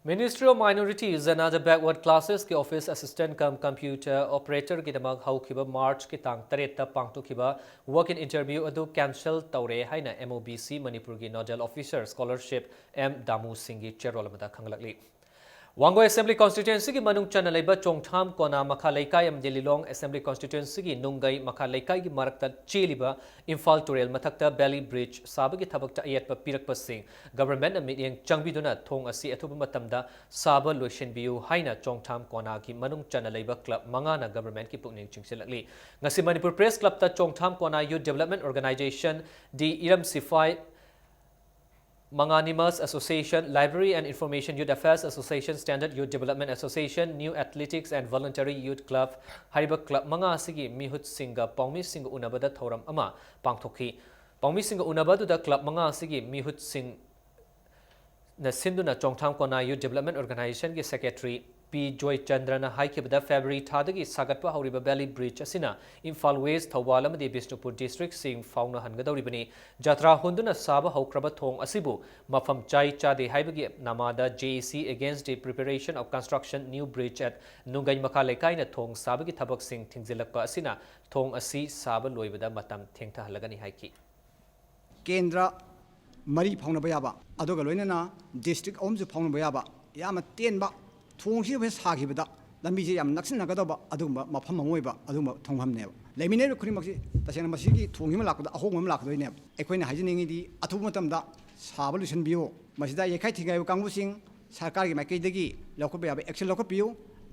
Ministry of Minorities and Other Backward Classesꯀꯤ office assistant cum computer operatorꯒꯤꯗꯃꯛ ꯍꯧꯈꯤꯕ ꯃꯥꯔꯆꯀꯤ ꯇꯥꯡ ꯇꯔꯦꯠꯇ ꯄꯥꯡꯊꯣꯛꯈꯤꯕ walk-in interview ꯑꯗꯨ cancel ꯇꯧꯔꯦ ꯍꯥꯏꯅ M O B C ꯃꯅꯤꯄꯨꯔꯒꯤ nodal officer scholarship M ꯗꯥꯃꯨ ꯁꯤꯡꯒꯤ ꯆꯦꯔꯣꯜ ꯑꯃꯗ ꯈꯪꯂꯛꯂꯤ꯫ ꯋꯥꯡꯒꯣꯏ Assembly Constituencyꯒꯤ ꯃꯅꯨꯡ ꯆꯟꯅ ꯂꯩꯕ ꯆꯣꯡꯊꯥꯝ ꯀꯣꯅꯥ ꯃꯈꯥ ꯂꯩꯀꯥꯏ ꯑꯃꯗꯤ ꯂꯤꯂꯣꯡ Assembly Constituencyꯒꯤ ꯅꯨꯡꯒꯩ ꯃꯈꯥ ꯂꯩꯀꯥꯏꯒꯤ ꯃꯔꯛꯇ ꯆꯦꯜꯂꯤꯕ ꯏꯝꯐꯥꯜ ꯇꯨꯔꯦꯜ ꯃꯊꯛꯇ valley bridge ꯁꯥꯕꯒꯤ ꯊꯕꯛꯇ ꯑꯌꯦꯠꯄ ꯄꯤꯔꯛꯄꯁꯤꯡ governmentꯅ ꯃꯤꯠꯌꯦꯡ ꯆꯪꯕꯤꯗꯨꯅ ꯊꯣꯡ ꯑꯁꯤ ꯑꯊꯨꯕ ꯃꯇꯝꯗ ꯁꯥꯕ ꯂꯣꯏꯁꯤꯟꯕꯤꯌꯨ ꯍꯥꯏꯅ ꯆꯣꯡꯊꯥꯝ ꯀꯣꯅꯥꯒꯤ ꯃꯅꯨꯡ ꯆꯟꯅ ꯂꯩꯕ club ꯃꯉꯥꯅ governmentꯀꯤ ꯄꯨꯛꯅꯤꯡ ꯆꯤꯡꯁꯤꯜꯂꯛꯂꯤ꯫ ꯉꯁꯤ Manipur Press Clubꯇ Chongtham ꯀꯣꯅꯥ Youth Development Organization, the Iram Sipai Magnanimous Association, Library and Information Youth Affairs Association, Standard Youth Development Association, New Athletics and Voluntary Youth Club ꯍꯥꯏꯔꯤꯕ club ꯃꯉꯥ ꯑꯁꯤꯒꯤ ꯃꯤꯍꯨꯠꯁꯤꯡꯒ ꯄꯥꯎꯃꯤꯁꯤꯡꯒ ꯎꯅꯕꯗ ꯊꯧꯔꯝ ꯑꯃ ꯄꯥꯡꯊꯣꯛꯈꯤ꯫ ꯄꯥꯎꯃꯤꯁꯤꯡꯒ ꯎꯅꯕ ꯑꯗꯨꯗ club ꯃꯉꯥ ꯑꯁꯤꯒꯤ ꯃꯤꯍꯨꯠꯁꯤꯡꯅ ꯁꯤꯟꯗꯨꯅ ꯆꯣꯡꯊꯥꯝ ꯀꯣꯅꯥ Youth Development Organizationꯒꯤ secretary ꯄꯤ ꯖꯣꯏꯆꯟꯗ꯭ꯔꯅ ꯍꯥꯏꯈꯤꯕꯗ, February ꯊꯥꯗꯒꯤ ꯁꯥꯒꯠꯄ ꯍꯧꯔꯤꯕ valley bridge ꯑꯁꯤꯅ ꯏꯝꯐꯥꯜ West, ꯊꯧꯕꯥꯜ ꯑꯃꯗꯤ ꯕꯤꯁꯅꯨꯄꯨꯔ districtꯁꯤꯡ ꯐꯥꯎꯅꯍꯟꯒꯗꯧꯔꯤꯕꯅꯤ꯫ ꯖꯇ꯭ꯔꯥ ꯍꯨꯟꯗꯨꯅ ꯁꯥꯕ ꯍꯧꯈ꯭ꯔꯕ ꯊꯣꯡ ꯑꯁꯤꯕꯨ ꯃꯐꯝ ꯆꯥꯏ ꯆꯥꯗꯦ ꯍꯥꯏꯕꯒꯤ ꯅꯃꯥꯗ J A C Against the Preparation of Construction New Bridge at ꯅꯨꯡꯒꯩ ꯃꯈꯥ ꯂꯩꯀꯥꯏꯅ ꯊꯣꯡ ꯁꯥꯕꯒꯤ ꯊꯕꯛꯁꯤꯡ ꯊꯤꯡꯖꯤꯜꯂꯛꯄ ꯑꯁꯤꯅ ꯊꯣꯡ ꯑꯁꯤ ꯁꯥꯕ ꯂꯣꯏꯕꯗ ꯃꯇꯝ ꯊꯦꯡꯊꯍꯜꯂꯒꯅꯤ ꯍꯥꯏꯈꯤ꯫ ꯀꯦꯟꯗ꯭ꯔ ꯃꯔꯤ ꯐꯥꯎꯅꯕ ꯌꯥꯕ, ꯑꯗꯨꯒ ꯂꯣꯏꯅꯅ district ꯑꯍꯨꯝꯁꯨ ꯐꯥꯎꯅꯕ ꯌꯥꯕ ꯌꯥꯝꯅ ꯇꯦꯟꯕ, ꯊꯣꯡꯁꯤ ꯍꯦꯛ ꯁꯥꯈꯤꯕꯗ ꯂꯝꯕꯤꯁꯦ ꯌꯥꯝ ꯅꯛꯁꯤꯟꯅꯒꯗꯧꯕ ꯑꯗꯨꯒꯨꯝꯕ ꯃꯐꯝ ꯑꯃ ꯑꯣꯏꯕ ꯑꯗꯨꯒꯨꯝꯕ ꯊꯣꯡꯐꯝꯅꯦꯕ꯫ ꯂꯩꯃꯤꯟꯅꯔꯤꯕ ꯈꯨꯗꯤꯡꯃꯛꯁꯤ ꯇꯁꯦꯡꯅ ꯃꯁꯤꯒꯤ ꯊꯣꯡꯁꯤ ꯑꯃ ꯂꯥꯛꯄꯗ ꯑꯍꯣꯡꯕ ꯑꯃ ꯂꯥꯛꯀꯗꯣꯏꯅꯦꯕ꯫ ꯑꯩꯈꯣꯏꯅ ꯍꯥꯏꯖꯅꯤꯡꯉꯤꯗꯤ ꯑꯊꯨꯕ ꯃꯇꯝꯗ ꯁꯥꯕ ꯂꯣꯏꯁꯤꯟꯕꯤꯌꯨ꯫ ꯃꯁꯤꯗ ꯌꯩꯈꯥꯏ ꯊꯤꯡꯒꯥꯏꯕ ꯀꯥꯡꯕꯨꯁꯤꯡ ꯁꯔꯀꯥꯔꯒꯤ ꯃꯥꯏꯀꯩꯗꯒꯤ ꯂꯧꯈꯠꯄ ꯌꯥꯕ action ꯂꯧꯈꯠꯄꯤꯌꯨ꯫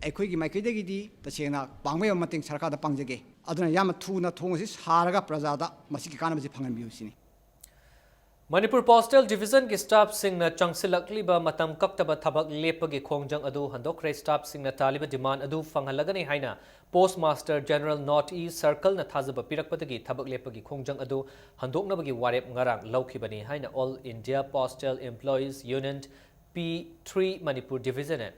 ꯑꯩꯈꯣꯏꯒꯤ ꯃꯥꯏꯀꯩꯗꯒꯤꯗꯤ ꯇꯁꯦꯡꯅ ꯄꯥꯡꯕ ꯌꯥꯕ ꯃꯇꯦꯡ ꯁꯔꯀꯥꯔꯗ ꯄꯥꯡꯖꯒꯦ꯫ ꯑꯗꯨꯅ ꯌꯥꯝꯅ ꯊꯨꯅ ꯊꯣꯡ ꯑꯁꯤ ꯁꯥꯔꯒ ꯄ꯭ꯔꯖꯥꯗ ꯃꯁꯤꯒꯤ ꯀꯥꯟꯅꯕꯁꯤ ꯐꯪꯍꯟꯕꯤꯌꯨ ꯁꯤꯅꯤ꯫ ꯃꯅꯤꯄꯨꯔ Postal Divisionꯒꯤ staffꯁꯤꯡꯅ ꯆꯪꯁꯤꯜꯂꯛꯂꯤꯕ ꯃꯇꯝ ꯀꯛꯇꯕ ꯊꯕꯛ ꯂꯦꯞꯄꯒꯤ ꯈꯣꯡꯖꯪ ꯑꯗꯨ ꯍꯟꯗꯣꯛꯈ꯭ꯔꯦ꯫ Staffꯁꯤꯡꯅ ꯇꯥꯜꯂꯤꯕ demand ꯑꯗꯨ ꯐꯪꯍꯜꯂꯒꯅꯤ ꯍꯥꯏꯅ Postmaster General North East Circleꯅ ꯊꯥꯖꯕ ꯄꯤꯔꯛꯄꯗꯒꯤ ꯊꯕꯛ ꯂꯦꯞꯄꯒꯤ ꯈꯣꯡꯖꯪ ꯑꯗꯨ ꯍꯟꯗꯣꯛꯅꯕꯒꯤ ꯋꯥꯔꯦꯞ ꯉꯔꯥꯡ ꯂꯧꯈꯤꯕꯅꯤ ꯍꯥꯏꯅ All India Postal Employees Union P three Manipur Division and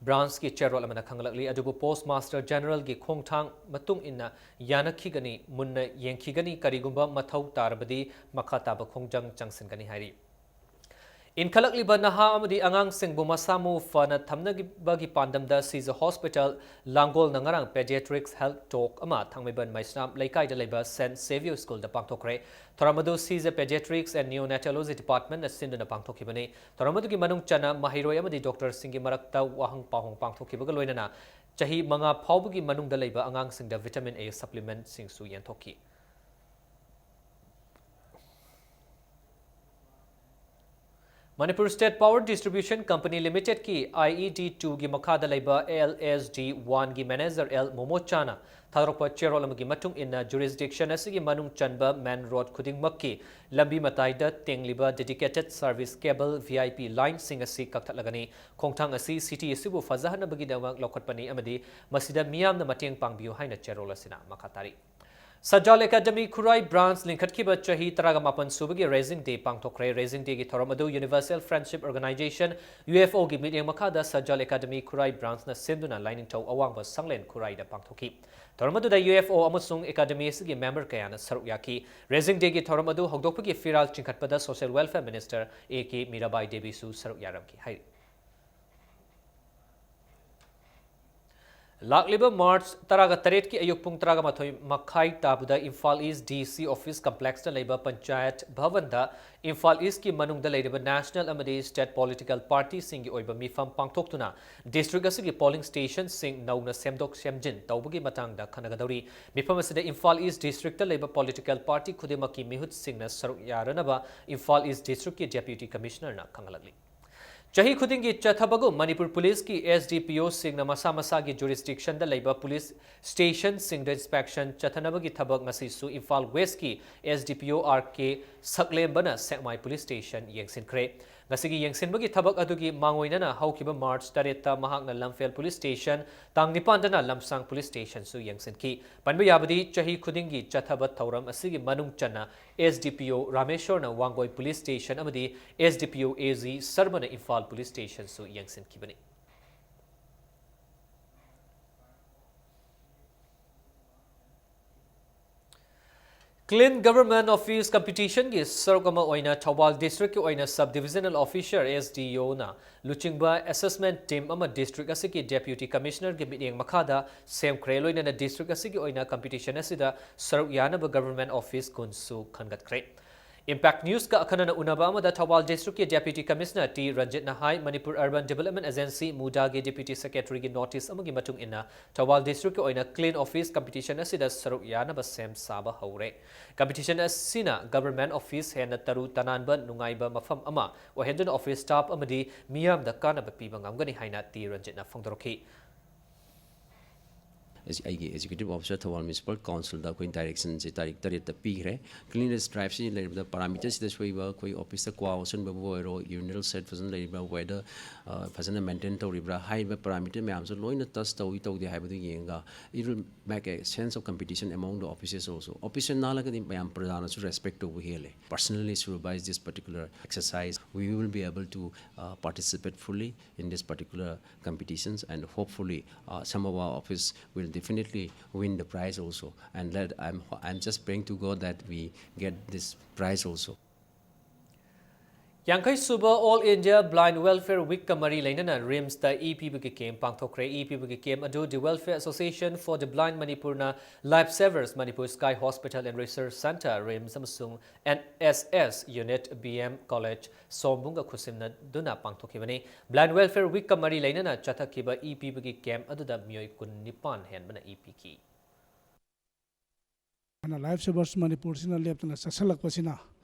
ꯕ꯭ꯔꯥꯟꯁꯀꯤ ꯆꯦꯔꯣꯜ ꯑꯃꯅ ꯈꯪꯂꯛꯂꯤ꯫ ꯑꯗꯨꯕꯨ ꯄꯣꯁꯠ ꯃꯥꯁꯇꯔ ꯖꯦꯅꯔꯦꯜꯒꯤ ꯈꯣꯡꯊꯥꯡ ꯃꯇꯨꯡ ꯏꯟꯅ ꯌꯥꯅꯈꯤꯒꯅꯤ, ꯃꯨꯟꯅ ꯌꯦꯡꯈꯤꯒꯅꯤ, ꯀꯔꯤꯒꯨꯝꯕ ꯃꯊꯧ ꯇꯥꯔꯕꯗꯤ ꯃꯈꯥ ꯇꯥꯕ ꯈꯣꯡꯖꯪ ꯆꯪꯁꯤꯟꯒꯅꯤ ꯍꯥꯏꯔꯤ꯫ ꯏꯟꯈꯠꯂꯛꯂꯤꯕ ꯅꯍꯥ ꯑꯃꯗꯤ ꯑꯉꯥꯡꯁꯤꯡꯕꯨ ꯃꯁꯥ ꯃꯎ ꯐꯅ ꯊꯝꯅꯕꯒꯤ ꯄꯥꯟꯗꯝꯗ ꯁꯤꯖ ꯍꯣꯁꯄꯤꯇꯥꯜ ꯂꯥꯡꯒꯣꯜꯅ ꯉꯔꯥꯡ Pediatrics Health Talk ꯑꯃ ꯊꯥꯡꯃꯩꯕꯟ ꯃꯩꯁꯅꯥꯝ ꯂꯩꯀꯥꯏꯗ ꯂꯩꯕ Saint Xavier Schoolꯗ ꯄꯥꯡꯊꯣꯛꯈ꯭ꯔꯦ꯫ ꯊꯧꯔꯝ ꯑꯗꯨ ꯁꯤꯖ Pediatrics and Neonatology Departmentꯅ ꯁꯤꯟꯗꯨꯅ ꯄꯥꯡꯊꯣꯛꯈꯤꯕꯅꯤ꯫ ꯊꯧꯔꯝ ꯑꯗꯨꯒꯤ ꯃꯅꯨꯡ ꯆꯟꯅ ꯃꯍꯩꯔꯣꯏ ꯑꯃꯗꯤ ꯗꯣꯛꯇꯔꯁꯤꯡꯒꯤ ꯃꯔꯛꯇ ꯋꯥꯍꯪ ꯄꯥꯎꯍꯪ ꯄꯥꯡꯊꯣꯛꯈꯤꯕꯒ ꯂꯣꯏꯅꯅ ꯆꯍꯤ ꯃꯉꯥ ꯐꯥꯎꯕꯒꯤ ꯃꯅꯨꯡꯗ ꯂꯩꯕ ꯑꯉꯥꯡꯁꯤꯡꯗ vitamin A supplementꯁꯤꯡꯁꯨ ꯌꯦꯟꯊꯣꯛꯈꯤ꯫ Manipur State Power Distribution Company Limitedꯀꯤ IED twoꯒꯤ ꯃꯈꯥꯗ ꯂꯩꯕ LSD oneꯒꯤ manager L ꯃꯣꯃꯣꯆꯥꯅ ꯊꯥꯗꯣꯔꯛꯄ ꯆꯦꯔꯣꯜ ꯑꯃꯒꯤ ꯃꯇꯨꯡ ꯏꯟꯅ, jurisdiction ꯑꯁꯤꯒꯤ ꯃꯅꯨꯡ ꯆꯟꯕ main road ꯈꯨꯗꯤꯡꯃꯛꯀꯤ ꯂꯝꯕꯤ ꯃꯇꯥꯏꯗ ꯇꯦꯡꯂꯤꯕ dedicated service cable, VIP lineꯁꯤꯡ ꯑꯁꯤ ꯀꯛꯊꯠꯂꯒꯅꯤ꯫ ꯈꯣꯡꯊꯥꯡ ꯑꯁꯤ city ꯑꯁꯤꯕꯨ ꯐꯖꯍꯟꯅꯕꯒꯤꯗꯃꯛ ꯂꯧꯈꯠꯄꯅꯤ ꯑꯃꯗꯤ ꯃꯁꯤꯗ ꯃꯤꯌꯥꯝꯅ ꯃꯇꯦꯡ ꯄꯥꯡꯕꯤꯌꯨ ꯍꯥꯏꯅ ꯆꯦꯔꯣꯜ ꯑꯁꯤꯅ ꯃꯈꯥ ꯇꯥꯔꯤ꯫ ꯁꯖꯥꯜ ꯑꯦꯀꯥꯗꯃꯤ ꯈꯨꯔꯥꯏ ꯕ꯭ꯔꯥꯟꯆ ꯂꯤꯡꯈꯠꯈꯤꯕ ꯆꯍꯤ ꯇꯔꯥꯃꯥꯄꯟ ꯁꯨꯕꯒꯤ raising day ꯄꯥꯡꯊꯣꯛꯈ꯭ꯔꯦ꯫ Raising dayꯒꯤ ꯊꯧꯔꯝ ꯑꯗꯨ Universal Friendship Organisation, UFOꯒꯤ ꯃꯤꯠꯌꯦꯡ ꯃꯈꯥꯗ ꯁꯖꯥꯜ ꯑꯦꯀꯥꯗꯃꯤ ꯈꯨꯔꯥꯏ ꯕ꯭ꯔꯥꯟꯆꯅ ꯁꯤꯟꯗꯨꯅ ꯂꯥꯏꯅꯤꯡꯊꯧ ꯑꯋꯥꯡꯕ ꯁꯪꯂꯦꯟ ꯈꯨꯔꯥꯏꯗ ꯄꯥꯡꯊꯣꯛꯈꯤ꯫ ꯊꯧꯔꯝ ꯑꯗꯨꯗ UFO ꯑꯃꯁꯨꯡ ꯑꯦꯀꯥꯗꯃꯤ ꯑꯁꯤꯒꯤ member ꯀꯌꯥꯅ ꯁꯔꯨꯛ ꯌꯥꯈꯤ꯫ Raising dayꯒꯤ ꯊꯧꯔꯝ ꯑꯗꯨ ꯍꯧꯗꯣꯛꯄꯒꯤ ꯐꯤꯔꯥꯜ ꯆꯤꯡꯈꯠꯄꯗ Social Welfare Minister A K Mirabai ꯗꯦꯕꯤꯁꯨ ꯁꯔꯨꯛ ꯌꯥꯔꯝꯈꯤ ꯍꯥꯏꯔꯤ꯫ ꯂꯥꯛꯂꯤꯕ ꯃꯥꯔꯆ ꯇꯔꯥꯒ ꯇꯔꯦꯠꯀꯤ ꯑꯌꯨꯛ ꯄꯨꯡ ꯇꯔꯥꯒ ꯃꯥꯊꯣꯏ ꯃꯈꯥꯏ ꯇꯥꯕꯗ ꯏꯝꯐꯥꯜ East DC office complexꯇ ꯂꯩꯕ ꯄꯟꯆꯥꯌꯠ ꯚꯕꯟꯗ ꯏꯝꯐꯥꯜ Eastꯀꯤ ꯃꯅꯨꯡꯗ ꯂꯩꯔꯤꯕ national ꯑꯃꯗꯤ state political partyꯁꯤꯡꯒꯤ ꯑꯣꯏꯕ ꯃꯤꯐꯝ ꯄꯥꯡꯊꯣꯛꯇꯨꯅ district ꯑꯁꯤꯒꯤ polling stationꯁꯤꯡ ꯅꯧꯅ ꯁꯦꯝꯗꯣꯛ ꯁꯦꯝꯖꯤꯟ ꯇꯧꯕꯒꯤ ꯃꯇꯥꯡꯗ ꯈꯟꯅꯒꯗꯧꯔꯤ꯫ ꯃꯤꯐꯝ ꯑꯁꯤꯗ ꯏꯝꯐꯥꯜ East districtꯇ ꯂꯩꯕ political party ꯈꯨꯗꯤꯡꯃꯛꯀꯤ ꯃꯤꯍꯨꯠꯁꯤꯡꯅ ꯁꯔꯨꯛ ꯌꯥꯔꯅꯕ ꯏꯝꯐꯥꯜ East districtꯀꯤ Deputy Commissionerꯅ ꯈꯪꯍꯜꯂꯛꯂꯤ꯫ ꯆꯍꯤ ꯈꯨꯗꯤꯡꯒꯤ ꯆꯠꯊꯕꯒꯨꯝ ꯃꯅꯤꯄꯨꯔ ꯄꯨꯂꯤꯁꯀꯤ SDPOꯁꯤꯡꯅ ꯃꯁꯥ ꯃꯁꯥꯒꯤ jurisdictionꯗ ꯂꯩꯕ police stationꯁꯤꯡꯗ inspection ꯆꯠꯊꯅꯕꯒꯤ ꯊꯕꯛ ꯉꯁꯤꯁꯨ ꯏꯝꯐꯥꯜ Westꯀꯤ SDPO R K ꯁꯛꯂꯦꯝꯕꯅ ꯁꯦꯛꯃꯥꯏ police station ꯌꯦꯡꯁꯤꯟꯈ꯭ꯔꯦ꯫ ꯉꯁꯤꯒꯤ ꯌꯦꯡꯁꯤꯟꯕꯒꯤ ꯊꯕꯛ ꯑꯗꯨꯒꯤ ꯃꯥꯡꯑꯣꯏꯅꯅ ꯍꯧꯈꯤꯕ ꯃꯥꯔꯆ ꯇꯔꯦꯠꯇ ꯃꯍꯥꯛꯅ ꯂꯝꯐꯦꯜ police station, ꯇꯥꯡ ꯅꯤꯄꯥꯟꯗꯅ ꯂꯝꯁꯥꯡ police stationꯁꯨ ꯌꯦꯡꯁꯤꯟꯈꯤ꯫ ꯄꯟꯕ ꯌꯥꯕꯗꯤ, ꯆꯍꯤ ꯈꯨꯗꯤꯡꯒꯤ ꯆꯠꯊꯕ ꯊꯧꯔꯝ ꯑꯁꯤꯒꯤ ꯃꯅꯨꯡ ꯆꯟꯅ SDPO ꯔꯥꯃꯦꯁꯣꯔꯅ ꯋꯥꯡꯒꯣꯏ police station ꯑꯃꯗꯤ SDPO AG ꯁꯔꯃꯅ Imphal police stationꯁꯨ ꯌꯦꯡꯁꯤꯟꯈꯤꯕꯅꯤ꯫ Clean Government Office Competition ꯒꯤ ꯁꯔꯨꯛ ꯑꯃ ꯑꯣꯏꯅ ꯊꯧꯕꯥꯜ District ꯀꯤ ꯑꯣꯏꯅ Sub Divisional Officer, S D O, ꯅ ꯂꯨꯆꯤꯡꯕ assessment team ꯑꯃ district ꯑꯁꯤꯒꯤ Deputy Commissioner ꯒꯤ ꯃꯤꯠꯌꯦꯡ ꯃꯈꯥꯗ ꯁꯦꯝꯈ꯭ꯔꯦ꯫ ꯂꯣꯏꯅꯅ district ꯑꯁꯤꯒꯤ ꯑꯣꯏꯅ competition ꯑꯁꯤꯗ ꯁꯔꯨꯛ ꯌꯥꯅꯕ government office ꯀꯨꯟꯁꯨ ꯈꯟꯒꯠꯈ꯭ꯔꯦ꯫ Impact News ꯀ ꯑꯈꯟꯅꯅ ꯎꯅꯕ ꯑꯃꯗ ꯊꯧꯕꯥꯜ District ꯀꯤ Deputy Commissioner T ꯔꯟꯖꯤꯠꯅ ꯍꯥꯏ, Manipur Urban Development Agency, MUDA ꯒꯤ Deputy Secretary ꯒꯤ notice ꯑꯃꯒꯤ ꯃꯇꯨꯡ ꯏꯟꯅ ꯊꯧꯕꯥꯜ District ꯀꯤ ꯑꯣꯏꯅ Clean Office Competition ꯑꯁꯤꯗ ꯁꯔꯨꯛ ꯌꯥꯅꯕ ꯁꯦꯝ ꯁꯥꯕ ꯍꯧꯔꯦ꯫ Competition ꯑꯁꯤꯅ government office ꯍꯦꯟꯅ ꯇꯔꯨ ꯇꯅꯥꯟꯕ, ꯅꯨꯡꯉꯥꯏꯕ ꯃꯐꯝ ꯑꯃ ꯑꯣꯏꯍꯟꯗꯨꯅ office staff ꯑꯃꯗꯤ ꯃꯤꯌꯥꯝꯗ ꯀꯥꯟꯅꯕ ꯄꯤꯕ ꯉꯝꯒꯅꯤ ꯍꯥꯏꯅ ꯇꯤ ꯔꯟꯖꯤꯠꯅ ꯐꯣꯡꯗꯣꯔꯛꯈꯤ꯫ ꯑꯩꯒꯤ Executive Officer Thoubal Municipal Council ꯗ ꯑꯩꯈꯣꯏ direction ꯁꯦ ꯇꯥꯔꯤꯛ ꯇꯔꯦꯠꯇ ꯄꯤꯈ꯭ꯔꯦ꯫ Cleanliness drive ꯁꯤ ꯂꯩꯔꯤꯕꯗ parameter ꯁꯤꯗ ꯁꯣꯏꯕ, ꯑꯩꯈꯣꯏ office ꯇ ꯀ꯭ꯋꯥ ꯑꯣꯠꯁꯟꯕꯕꯨ ꯑꯣꯏꯔꯣ, urinal set ꯐꯖꯅ ꯂꯩꯔꯤꯕ꯭ꯔꯥ, weather, ꯑ, ꯐꯖꯅ maintain ꯇꯧꯔꯤꯕ꯭ꯔꯥ, ꯍꯥꯏꯔꯤꯕ parameter ꯃꯌꯥꯝꯁꯨ ꯂꯣꯏꯅ touch ꯇꯧꯏ ꯇꯧꯗꯦ ꯍꯥꯏꯕꯗꯨ ꯌꯦꯡꯉꯒ, it will make a sense of competition among the officers also꯫ Officer ꯅꯥꯜꯂꯒꯗꯤ ꯃꯌꯥꯝ ꯄ꯭ꯔꯖꯥꯅꯁꯨ respect ꯇꯧꯕ ꯍꯦꯜꯂꯦ꯫ Personally supervise this particular exercise, we will be able to, uh, participate fully in this particular competitions, and hopefully, uh, some of our office will definitely win the prize also. And let, I'm, I'm just praying to God that we get this prize also. ꯌꯥꯡꯈꯩ ꯁꯨꯕ All India Blind Welfare Week ꯀ ꯃꯔꯤ ꯂꯩꯅꯅ RIMS ꯇ E ꯄꯤꯕꯒꯤ camp ꯄꯥꯡꯊꯣꯛꯈ꯭ꯔꯦ꯫ E ꯄꯤꯕꯒꯤ camp ꯑꯗꯨ The Welfare Association for the Blind Manipur ꯅ Lifesavers Manipur Sky Hospital and Research Centre, RIMS, ꯑꯃꯁꯨꯡ N S S unit, B M College, ꯁꯣꯝꯕꯨꯡꯒ ꯈꯨꯠꯁꯝꯅꯗꯨꯅ ꯄꯥꯡꯊꯣꯛꯈꯤꯕꯅꯤ꯫ Blind Welfare Week ꯀ ꯃꯔꯤ ꯂꯩꯅꯅ ꯆꯠꯊꯈꯤꯕ ꯏ ꯄꯤꯕꯒꯤ camp ꯑꯗꯨꯗ ꯃꯤꯑꯣꯏ ꯀꯨꯟꯅꯤꯄꯥꯟ ꯍꯦꯟꯕꯅ ꯏ ꯄꯤꯈꯤ꯫ ꯍꯥꯟꯅ Lifesavers Manipur ꯁꯤꯅ ꯂꯦꯞꯇꯅ ꯆꯠꯁꯤꯜꯂꯛꯄꯁꯤꯅ,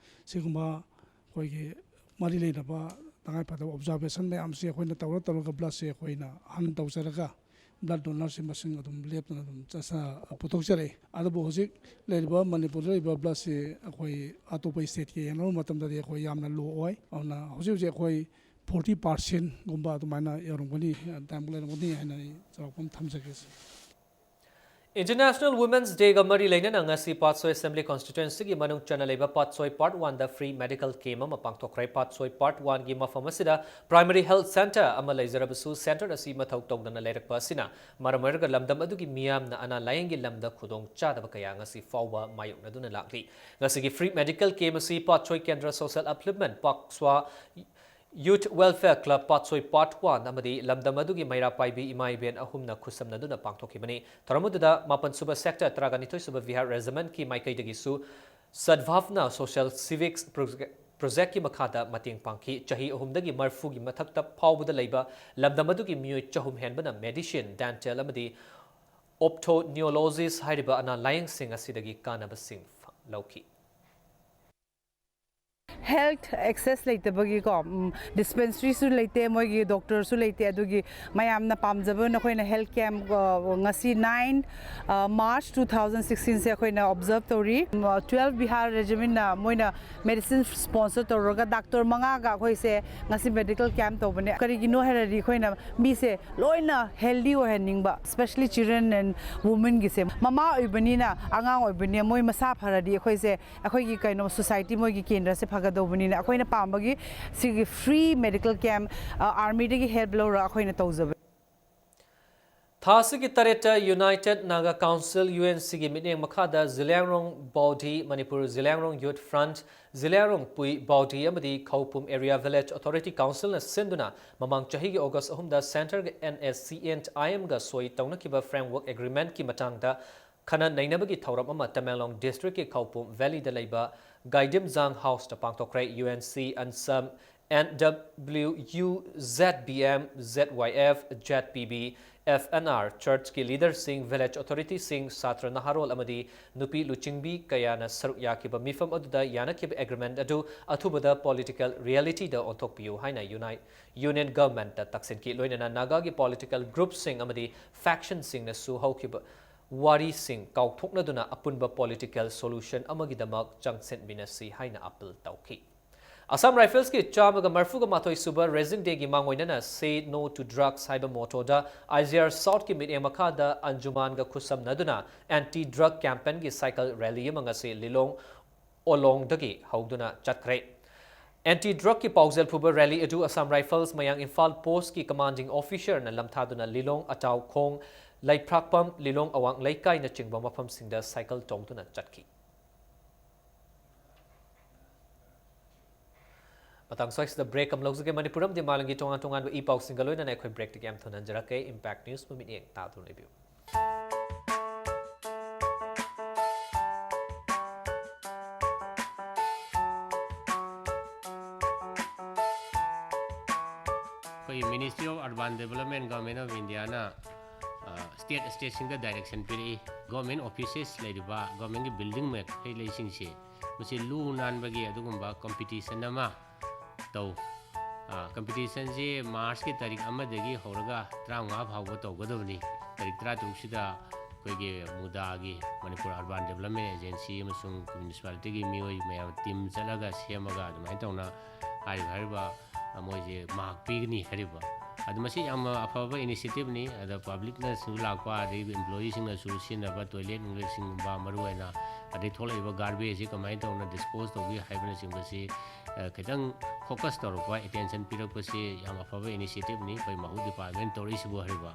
ꯁꯤꯒꯨꯝꯕ ꯑꯩꯈꯣꯏꯒꯤ ꯃꯔꯤ ꯂꯩꯅꯕ ꯇꯉꯥꯏꯐꯗꯕ observation ꯃꯌꯥꯝꯁꯤ ꯑꯩꯈꯣꯏꯅ ꯇꯧꯔ ꯇꯧꯔꯒ blood ꯁꯦ ꯑꯩꯈꯣꯏꯅ hunt ꯇꯧꯖꯔꯒ blood donor ꯁꯤ ꯃꯁꯤꯡ ꯑꯗꯨꯝ ꯂꯦꯞꯇꯅ ꯑꯗꯨꯝ ꯆꯠꯆ-, ꯄꯨꯊꯣꯛꯆꯔꯛꯏ꯫ ꯑꯗꯨꯕꯨ ꯍꯧꯖꯤꯛ ꯂꯩꯔꯤꯕ ꯃꯅꯤꯄꯨꯔꯗ ꯂꯩꯔꯤꯕ blood ꯁꯤ ꯑꯩꯈꯣꯏ ꯑꯇꯣꯞꯄ state ꯀ ꯌꯦꯡꯅꯔꯨꯕ ꯃꯇꯝꯗꯗꯤ ꯑꯩꯈꯣꯏ ꯌꯥꯝꯅ low ꯑꯣꯏ꯫ ꯑꯗꯨꯅ ꯍꯧꯖꯤꯛ ꯍꯧꯖꯤꯛ ꯑꯩꯈꯣꯏ forty percent ꯒꯨꯝꯕ ꯑꯗꯨꯃꯥꯏꯅ ꯌꯧꯔꯝꯒꯅꯤ, ꯑꯗꯨꯃꯥꯏꯅ ꯂꯩꯔꯝꯒꯅꯤ ꯍꯥꯏꯅ ꯑꯩ ꯆꯥꯎꯔꯥꯛꯄ ꯑꯃ ꯊꯝꯖꯒꯦ꯫ International Women's Day ꯒ ꯃꯔꯤ ꯂꯩꯅꯅ ꯉꯁꯤ ꯄꯥꯠꯁꯣꯏ Assembly Constituency ꯒꯤ ꯃꯅꯨꯡ ꯆꯟꯅ ꯂꯩꯕ ꯄꯥꯠꯁꯣꯏ Part One ꯗ free medical camp ꯑꯃ ꯄꯥꯡꯊꯣꯛꯈ꯭ꯔꯦ꯫ ꯄꯥꯠꯁꯣꯏ Part One ꯒꯤ ꯃꯐꯝ ꯑꯁꯤꯗ Primary Health Centre ꯑꯃ ꯂꯩꯖꯔꯕꯁꯨ, centre ꯑꯁꯤ ꯃꯊꯧ ꯇꯧꯗꯅ ꯂꯩꯔꯛꯄ ꯑꯁꯤꯅ ꯃꯔꯝ ꯑꯣꯏꯔꯒ ꯂꯝꯗꯝ ꯑꯗꯨꯒꯤ ꯃꯤꯌꯥꯝꯅ ꯑꯅꯥ ꯂꯥꯌꯦꯡꯒꯤ ꯂꯝꯗ ꯈꯨꯗꯣꯡ ꯆꯥꯗꯕ ꯀꯌꯥ ꯉꯁꯤ ꯐꯥꯎꯕ ꯃꯥꯌꯣꯛꯅꯗꯨꯅ ꯂꯥꯛꯂꯤ꯫ ꯉꯁꯤꯒꯤ free medical camp ꯑꯁꯤ ꯄꯥꯠꯁꯣꯏ Kendra Social Upliftment, ꯄꯥꯛꯁ꯭ꯋꯥ Youth Welfare Club, ꯄꯥꯠꯁꯣꯏ Part One ꯑꯃꯗꯤ ꯂꯝꯗꯝ ꯑꯗꯨꯒꯤ ꯃꯩꯔꯥ ꯄꯥꯏꯕꯤ ꯏꯃꯥ ꯏꯕꯦꯟ ꯑꯍꯨꯝꯅ ꯈꯨꯠꯁꯝꯅꯗꯨꯅ ꯄꯥꯡꯊꯣꯛꯈꯤꯕꯅꯤ꯫ ꯊꯧꯔꯝ ꯑꯗꯨꯗ ꯃꯥꯄꯟ ꯁꯨꯕ Sector, ꯇꯔꯥꯅꯤꯊꯣꯏ ꯁꯨꯕ Vihar Regiment ꯀꯤ ꯃꯥꯏꯀꯩꯗꯒꯤꯁꯨ Sadbhavna Social Civics Project, Project ꯀꯤ ꯃꯈꯥꯗ ꯃꯇꯦꯡ ꯄꯥꯡꯈꯤ꯫ ꯆꯍꯤ ꯑꯍꯨꯝꯗꯒꯤ ꯃꯔꯤꯐꯨꯒꯤ ꯃꯊꯛꯇ ꯐꯥꯎꯕꯗ ꯂꯩꯕ ꯂꯝꯗꯝ ꯑꯗꯨꯒꯤ ꯃꯤꯑꯣꯏ ꯆꯍꯨꯝ ꯍꯦꯟꯕꯅ medicine, dental ꯑꯃꯗꯤ ophthalmologist ꯍꯥꯏꯔꯤꯕ ꯑꯅꯥ ꯂꯥꯌꯦꯡꯁꯤꯡ ꯑꯁꯤꯗꯒꯤ ꯀꯥꯟꯅꯕꯁꯤꯡ ꯂꯧꯈꯤ꯫ Health access ꯂꯩꯇꯕꯒꯤꯀꯣ, ꯎꯝ, dispensary ꯁꯨ ꯂꯩꯇꯦ, ꯃꯣꯏꯒꯤ doctor ꯁꯨ ꯂꯩꯇꯦ꯫ ꯑꯗꯨꯒꯤ ꯃꯌꯥꯝꯅ ꯄꯥꯝꯖꯕ ꯑꯣꯏꯅ ꯑꯩꯈꯣꯏꯅ health camp, ꯑ, ꯉꯁꯤ nine, ꯑ, March two thousand sixteen ꯁꯦ ꯑꯩꯈꯣꯏꯅ observe ꯇꯧꯔꯤ꯫ ꯎꯝ, twelve Vihar Regiment ꯅ ꯃꯣꯏꯅ medicine sponsor ꯇꯧꯔꯒ doctor ꯃꯉꯥꯒ ꯑꯩꯈꯣꯏꯁꯦ ꯉꯁꯤ medical camp ꯇꯧꯕꯅꯦ꯫ ꯀꯔꯤꯒꯤꯅꯣ ꯍꯥꯏꯔꯗꯤ ꯑꯩꯈꯣꯏꯅ ꯃꯤꯁꯦ ꯂꯣꯏꯅ healthy ꯑꯣꯏꯍꯟꯅꯤꯡꯕ, especially children and women ꯒꯤꯁꯦ꯫ ꯃꯃꯥ ꯑꯣꯏꯕꯅꯤꯅ, ꯑꯉꯥꯡ ꯑꯣꯏꯕꯅꯤꯅ ꯃꯣꯏ ꯃꯁꯥ ꯐꯔꯗꯤ ꯑꯩꯈꯣꯏꯁꯦ, ꯑꯩꯈꯣꯏꯒꯤ ꯀꯩꯅꯣ, society, ꯃꯣꯏꯒꯤ ꯀꯦꯟꯗ꯭ꯔꯁꯦ ꯐꯒꯗꯧꯕꯅꯤꯅ ꯑꯩꯈꯣꯏꯅ ꯄꯥꯝꯕꯒꯤ ꯁꯤꯒꯤ free medical camp, ꯑ, army ꯗꯒꯤ help ꯂꯧꯔꯒ ꯑꯩꯈꯣꯏꯅ ꯇꯧꯖꯕꯅꯤ꯫ ꯊꯥ ꯑꯁꯤꯒꯤ ꯇꯔꯦꯠꯇ United Naga Council, U N C ꯒꯤ ꯃꯤꯠꯌꯦꯡ ꯃꯈꯥꯗ Zeliangrong Baudi, Manipur Zeliangrong Youth Front, Zeliangrong Pui Baudi ꯑꯃꯗꯤ ꯈꯧꯄꯨꯝ Area Village Authority Council ꯅ ꯁꯤꯟꯗꯨꯅ ꯃꯃꯥꯡ ꯆꯍꯤꯒꯤ August ꯑꯍꯨꯝꯗ centre ꯒ N S C N I M ꯒ ꯁꯣꯏ ꯇꯧꯅꯈꯤꯕ framework agreement ꯀꯤ ꯃꯇꯥꯡꯗ ꯈꯟꯅ ꯅꯩꯅꯕꯒꯤ ꯊꯧꯔꯝ ꯑꯃ ꯇꯃꯦꯡꯂꯣꯡ district ꯀꯤ ꯈꯧꯄꯨꯝ valley ꯗ ꯂꯩꯕ Gaidimjang House ꯇ ꯄꯥꯡꯊꯣꯛꯈ꯭ꯔꯦ꯫ U N C, ANSAM, N W U, Z B M, Z Y F, Z P B, F N R, church ꯀꯤ leader ꯁꯤꯡ, village authority ꯁꯤꯡ, ꯁꯥꯇ꯭ꯔ ꯅꯍꯥꯔꯣꯜ ꯑꯃꯗꯤ ꯅꯨꯄꯤ ꯂꯨꯆꯤꯡꯕꯤ ꯀꯌꯥꯅ ꯁꯔꯨꯛ ꯌꯥꯈꯤꯕ ꯃꯤꯐꯝ ꯑꯗꯨꯗ ꯌꯥꯅꯈꯤꯕ agreement ꯑꯗꯨ ꯑꯊꯨꯕꯗ political reality ꯗ ꯑꯣꯟꯊꯣꯛꯄꯤꯌꯨ ꯍꯥꯏꯅ uni-, Union Government ꯇ ꯇꯛꯁꯤꯟꯈꯤ꯫ ꯂꯣꯏꯅꯅ ꯅꯥꯒꯥꯒꯤ political group ꯁꯤꯡ ꯑꯃꯗꯤ faction ꯁꯤꯡꯅꯁꯨ ꯍꯧꯈꯤꯕ ꯋꯥꯔꯤꯁꯤꯡ ꯀꯥꯎꯊꯣꯛꯅꯗꯨꯅ ꯑꯄꯨꯟꯕ political solution ꯑꯃꯒꯤꯗꯃꯛ ꯆꯪꯁꯤꯟꯃꯤꯟꯅꯁꯤ ꯍꯥꯏꯅ appeal ꯇꯧꯈꯤ꯫ Assam Riflesꯀꯤ ꯆꯥꯝꯃꯒ ꯃꯔꯤꯐꯨꯒ ꯃꯥꯊꯣꯏ ꯁꯨꯕ Raising Dayꯒꯤ ꯃꯥꯡꯑꯣꯏꯅꯅ Say No to Drugs ꯍꯥꯏꯕ mottoꯗ IGR Southꯀꯤ ꯃꯤꯠꯌꯦꯡ ꯃꯈꯥꯗ ꯑꯟꯖꯨꯃꯥꯟꯒ ꯈꯨꯠꯁꯝꯅꯗꯨꯅ anti drug campaignꯒꯤ cycle rally ꯑꯃ ꯉꯁꯤ ꯂꯤꯂꯣꯡ ꯑꯣꯂꯣꯡꯗꯒꯤ ꯍꯧꯗꯨꯅ ꯆꯠꯈ꯭ꯔꯦ꯫ Anti drugꯀꯤ ꯄꯥꯎꯖꯦꯜ ꯄꯨꯕ rally ꯑꯗꯨ Assam Rifles ꯃꯌꯥꯡ ꯏꯝꯐꯥꯜ Postꯀꯤ commanding officerꯅ ꯂꯝꯊꯥꯗꯨꯅ ꯂꯤꯂꯣꯡ ꯑꯆꯥꯎꯈꯣꯡ, ꯂꯩꯐ꯭ꯔꯥꯛꯄꯝ, ꯂꯤꯂꯣꯡ ꯑꯋꯥꯡ ꯂꯩꯀꯥꯏꯅꯆꯤꯡꯕ ꯃꯐꯝꯁꯤꯡꯗ cycle ꯇꯣꯡꯗꯨꯅ ꯆꯠꯈꯤ꯫ ꯃꯇꯥꯡ ꯁ꯭ꯋꯥꯏꯁꯤꯗ break ꯑꯃ ꯂꯧꯖꯒꯦ꯫ ꯃꯅꯤꯄꯨꯔ ꯑꯃꯗꯤ ꯃꯥꯂꯦꯝꯒꯤ ꯇꯣꯉꯥꯟ ꯇꯣꯉꯥꯟꯕ ꯏ ꯄꯥꯎꯁꯤꯡꯒ ꯂꯣꯏꯅꯅ ꯑꯩꯈꯣꯏ breakꯇꯒꯤ ꯌꯥꯝ ꯊꯨꯅ ꯍꯟꯖꯔꯛꯀꯦ꯫ Impact News ꯃꯃꯤꯠꯌꯦꯡ ꯇꯥꯗꯨꯅ ꯂꯩꯕꯤꯌꯨ꯫ ꯑꯩꯈꯣꯏ Ministry of Urban Development, Government of Indiaꯅ, ꯑ, state, stateꯁꯤꯡꯗ direction ꯄꯤꯔꯛꯏ꯫ Government offices ꯂꯩꯔꯤꯕ, governmentꯀꯤ building ꯃꯈꯩ ꯂꯩꯁꯤꯡꯁꯤ, ꯃꯁꯤ ꯂꯨ ꯅꯥꯟꯕꯒꯤ ꯑꯗꯨꯒꯨꯝꯕ competition ꯑꯃ ꯇꯧ꯫ ꯑ, competitionꯁꯤ Marchꯀꯤ ꯇꯥꯔꯤꯛ ꯑꯃꯗꯒꯤ ꯍꯧꯔꯒ ꯇꯔꯥꯃꯉꯥ ꯐꯥꯎꯕ ꯇꯧꯒꯗꯕꯅꯤ꯫ ꯇꯥꯔꯤꯛ ꯇꯔꯥꯇꯔꯨꯛꯁꯤꯗ ꯑꯩꯈꯣꯏꯒꯤ MUDAꯒꯤ, Manipur Urban Development Agency ꯑꯃꯁꯨꯡ municipalityꯒꯤ ꯃꯤꯑꯣꯏ ꯃꯌꯥꯝ team ꯆꯠꯂꯒ ꯁꯦꯝꯃꯒ ꯑꯗꯨꯃꯥꯏꯅ ꯇꯧꯅ ꯍꯥꯏꯔꯤꯕ, ꯍꯥꯏꯔꯤꯕ, ꯑ, ꯃꯣꯏꯁꯦ mark ꯄꯤꯒꯅꯤ ꯍꯥꯏꯔꯤꯕ꯫ ꯑꯗꯨ ꯃꯁꯤ ꯌꯥꯝꯅ ꯑꯐꯕ initiativeꯅꯤ꯫ ꯑꯗ publicꯅꯁꯨ ꯂꯥꯛꯄ, ꯑꯗꯩ employeeꯁꯤꯡꯅꯁꯨ ꯁꯤꯖꯤꯟꯅꯕ toilet ꯅꯨꯡꯂꯦꯠꯁꯤꯡꯒꯨꯝꯕ ꯃꯔꯨꯑꯣꯏꯅ, ꯑꯗꯩ ꯊꯣꯛꯂꯛꯏꯕ garbageꯁꯤ ꯀꯃꯥꯏꯅ ꯇꯧꯅ dispose ꯇꯧꯒꯦ ꯍꯥꯏꯕꯅꯆꯤꯡꯕꯁꯤ, ꯑ, ꯈꯤꯇꯪ focus ꯇꯧꯔꯛꯄ, attention ꯄꯤꯔꯛꯄꯁꯤ ꯌꯥꯝ ꯑꯐꯕ initiativeꯅꯤ꯫ ꯑꯩꯈꯣꯏ ꯃꯍꯨ department ꯇꯧꯔꯛꯏꯁꯤꯕꯨ ꯍꯥꯏꯔꯤꯕ꯫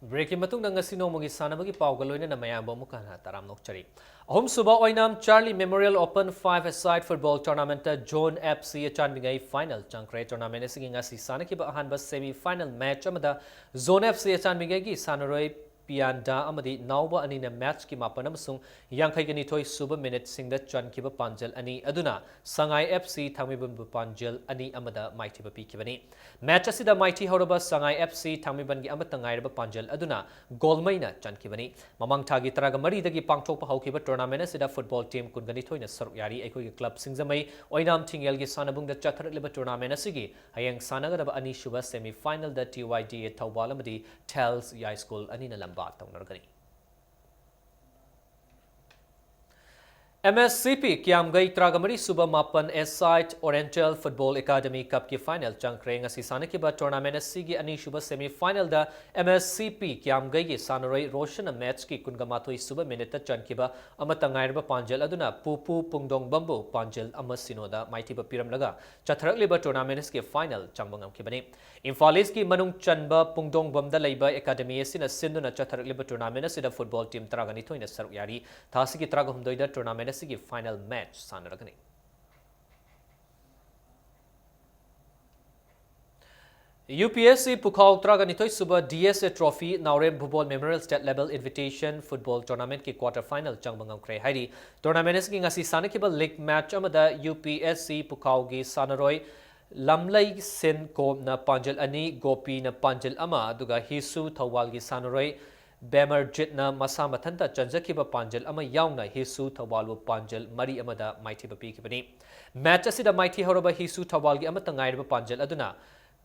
Breakꯀꯤ ꯃꯇꯨꯡꯗ ꯉꯁꯤ ꯅꯣꯡꯃꯒꯤ ꯁꯥꯟꯅꯕꯒꯤ ꯄꯥꯎꯒ ꯂꯣꯏꯅꯅ ꯃꯌꯥꯝꯕꯨ ꯑꯃꯨꯛ ꯍꯟꯅ ꯇꯔꯥꯝꯅ ꯑꯣꯛꯆꯔꯤ꯫ ꯑꯍꯨꯝꯁꯨꯕ ꯑꯣꯏꯅꯥꯝ Charlie Memorial Open five-a-side football tournamentꯇ Zone FC ꯑꯆꯥꯟꯕꯤꯉꯩ final ꯆꯪꯈ꯭ꯔꯦ꯫ Tournament ꯑꯁꯤꯒꯤ ꯉꯁꯤ ꯁꯥꯟꯅꯈꯤꯕ ꯑꯍꯥꯟꯕ semi final match ꯑꯃꯗ Zone FC ꯑꯆꯥꯟꯕꯤꯉꯩꯒꯤ ꯁꯥꯟꯅꯔꯣꯏ ꯄꯤꯌꯥꯟꯗꯥ ꯑꯃꯗꯤ ꯅꯥꯎꯕ ꯑꯅꯤꯅ matchꯀꯤ ꯃꯥꯄꯟ ꯑꯃꯁꯨꯡ ꯌꯥꯡꯈꯩꯒ ꯅꯤꯊꯣꯏ ꯁꯨꯕ minuteꯁꯤꯡꯗ ꯆꯟꯈꯤꯕ ꯄꯥꯟꯖꯜ ꯑꯅꯤ ꯑꯗꯨꯅ ꯁꯉꯥꯏ FC ꯊꯥꯡꯃꯩꯕꯟꯕꯨ ꯄꯥꯟꯖꯜ ꯑꯅꯤ ꯑꯃꯗ ꯃꯥꯏꯊꯤꯕ ꯄꯤꯈꯤꯕꯅꯤ꯫ Match ꯑꯁꯤꯗ ꯃꯥꯏꯊꯤ ꯍꯧꯔꯕ ꯁꯉꯥꯏ FC ꯊꯥꯡꯃꯩꯕꯟꯒꯤ ꯑꯃꯠꯇ ꯉꯥꯏꯔꯕ ꯄꯥꯟꯖꯜ ꯑꯗꯨꯅ ꯒꯣꯜꯃꯩꯅ ꯆꯟꯈꯤꯕꯅꯤ꯫ ꯃꯃꯥꯡ ꯊꯥꯒꯤ ꯇꯔꯥꯒ ꯃꯔꯤꯗꯒꯤ ꯄꯥꯡꯊꯣꯛꯄ ꯍꯧꯈꯤꯕ tournament ꯑꯁꯤꯗ football team ꯀꯨꯟꯒ ꯅꯤꯊꯣꯏꯅ ꯁꯔꯨꯛ ꯌꯥꯔꯤ꯫ ꯑꯩꯈꯣꯏꯒꯤ club ꯁꯤꯡꯖꯃꯩ ꯑꯣꯏꯅꯥꯝ ꯊꯤꯡꯉꯦꯜꯒꯤ ꯁꯥꯟꯅꯕꯨꯡꯗ ꯆꯠꯊꯔꯛꯂꯤꯕ tournament ꯑꯁꯤꯒꯤ ꯍꯌꯦꯡ ꯁꯥꯟꯅꯒꯗꯕ ꯑꯅꯤꯁꯨꯕ semi finalꯗ TYDA ꯊꯧꯕꯥꯜ ꯑꯃꯗꯤ Thales ꯌꯥꯏꯁ꯭ꯀꯨꯜ ꯑꯅꯤꯅ ꯂꯝꯕꯥ ꯇꯧꯅꯔꯒꯅꯤ꯫ ꯑꯦꯝ ꯑꯦꯁ ꯁꯤ ꯄꯤ ꯀ꯭ꯌꯥꯝꯒꯩ ꯇꯔꯥꯒ ꯃꯔꯤ ꯁꯨꯕ ꯃꯥꯄꯟ ꯑꯦꯁꯥꯏꯠ ꯑꯣꯔꯤꯌꯦꯟꯇꯦꯜ ꯐꯨꯠꯕꯣꯜ ꯑꯦꯀꯥꯗꯃꯤ ꯀꯞꯀꯤ ꯐꯥꯏꯅꯦꯜ ꯆꯪꯈ꯭ꯔꯦ꯫ ꯉꯁꯤ ꯁꯥꯟꯅꯈꯤꯕ ꯇꯣꯔꯅꯥꯃꯦꯟ ꯑꯁꯤꯒꯤ ꯑꯅꯤꯁꯨꯕ ꯁꯦꯃꯤ ꯐꯥꯏꯅꯦꯜꯗ ꯑꯦꯝ ꯑꯦꯁ ꯁꯤ ꯄꯤ ꯀ꯭ꯌꯥꯝꯒꯩꯒꯤ ꯁꯥꯟꯅꯔꯣꯏ ꯔꯣꯁꯟꯅ ꯃꯦꯠꯆꯀꯤ ꯀꯨꯟꯒ ꯃꯥꯊꯣꯏ ꯁꯨꯕ ꯃꯤꯅꯤꯠꯇ ꯆꯟꯈꯤꯕ ꯑꯃꯠꯇ ꯉꯥꯏꯔꯕ ꯄꯥꯟꯖꯜ ꯑꯗꯨꯅ ꯄꯨꯄꯨ ꯄꯨꯡꯗꯣꯡꯕꯝꯕꯨ ꯄꯥꯟꯖꯜ ꯑꯃ ꯁꯤꯅꯣꯗ ꯃꯥꯏꯊꯤꯕ ꯄꯤꯔꯝꯂꯒ ꯆꯠꯊꯔꯛꯂꯤꯕ ꯇꯣꯔꯅꯥꯃꯦꯟ ꯑꯁꯤꯒꯤ ꯐꯥꯏꯅꯦꯜ ꯆꯪꯕ ꯉꯝꯈꯤꯕꯅꯤ꯫ ꯏꯝꯐꯥꯜ ꯏꯁꯀꯤ ꯃꯅꯨꯡ ꯆꯟꯕ ꯄꯨꯡꯗꯣꯡꯕꯝꯗ ꯂꯩꯕ ꯑꯦꯀꯥꯗꯃꯤ ꯑꯁꯤꯅ ꯁꯤꯟꯗꯨꯅ ꯆꯠꯊꯔꯛꯂꯤꯕ ꯇꯣꯔꯅꯥꯃꯦꯟ ꯑꯁꯤꯗ ꯐꯨꯠꯕꯣꯜ ꯇꯤꯝ ꯇꯔꯥꯒ ꯅꯤꯊꯣꯏꯅ ꯁꯔꯨꯛ ꯌꯥꯔꯤ꯫ ꯊꯥ ꯑꯁꯤꯒꯤ ꯇꯔꯥꯒ ꯍꯨꯝꯗꯣꯏꯗ ꯇꯣꯔꯅꯥꯃꯦꯟ ꯑꯁꯤꯒꯤ ꯐꯥꯏꯅꯦꯜ ꯃꯦꯠꯆ ꯁꯥꯟꯅꯔꯒꯅꯤ꯫ U P S C Pukhao ꯇꯔꯥꯒ ꯅꯤꯊꯣꯏ ꯁꯨꯕ D S A trophy Naorem Bhubol memorial state level invitation football ꯇꯣꯔꯅꯥꯃꯦꯟꯠꯀꯤ ꯀ꯭ꯋꯥꯔꯇꯔ ꯐꯥꯏꯅꯦꯜ ꯆꯪꯕ ꯉꯝꯈ꯭ꯔꯦ ꯍꯥꯏꯔꯤ꯫ ꯇꯣꯔꯅꯥꯃꯦꯟ ꯑꯁꯤꯒꯤ ꯉꯁꯤ ꯁꯥꯟꯅꯈꯤꯕ ꯂꯤꯒ ꯃꯦꯠꯆ ꯑꯃꯗ ꯌꯨ ꯄꯤ ꯑꯦꯁ ꯁꯤ ꯄꯨꯈꯥꯎꯒꯤ ꯁꯥꯟꯅꯔꯣꯏ ꯂꯝꯂꯩ ꯁꯤꯟ ꯀꯣꯝꯅ ꯄꯥꯟꯖꯜ ꯑꯅꯤ, ꯒꯣꯄꯤꯅ ꯄꯥꯟꯖꯜ ꯑꯃ, ꯑꯗꯨꯒ ꯍꯤꯁꯨ ꯊꯧꯕꯥꯜꯒꯤ ꯁꯥꯟꯅꯔꯣꯏ ꯕꯦꯃꯔꯖꯤꯠꯅ ꯃꯁꯥ ꯃꯊꯟꯇ ꯆꯟꯖꯈꯤꯕ ꯄꯥꯟꯖꯜ ꯑꯃ ꯌꯥꯎꯅ ꯍꯤꯁꯨ ꯊꯧꯕꯥꯜꯕꯨ ꯄꯥꯟꯖꯜ ꯃꯔꯤ ꯑꯃꯗ ꯃꯥꯏꯊꯤꯕ ꯄꯤꯈꯤꯕꯅꯤ꯫ ꯃꯦꯠꯆ ꯑꯁꯤꯗ ꯃꯥꯏꯊꯤ ꯍꯧꯔꯕ ꯍꯤꯁꯨ ꯊꯧꯕꯥꯜꯒꯤ ꯑꯃꯠꯇ ꯉꯥꯏꯔꯕ ꯄꯥꯟꯖꯜ ꯑꯗꯨꯅ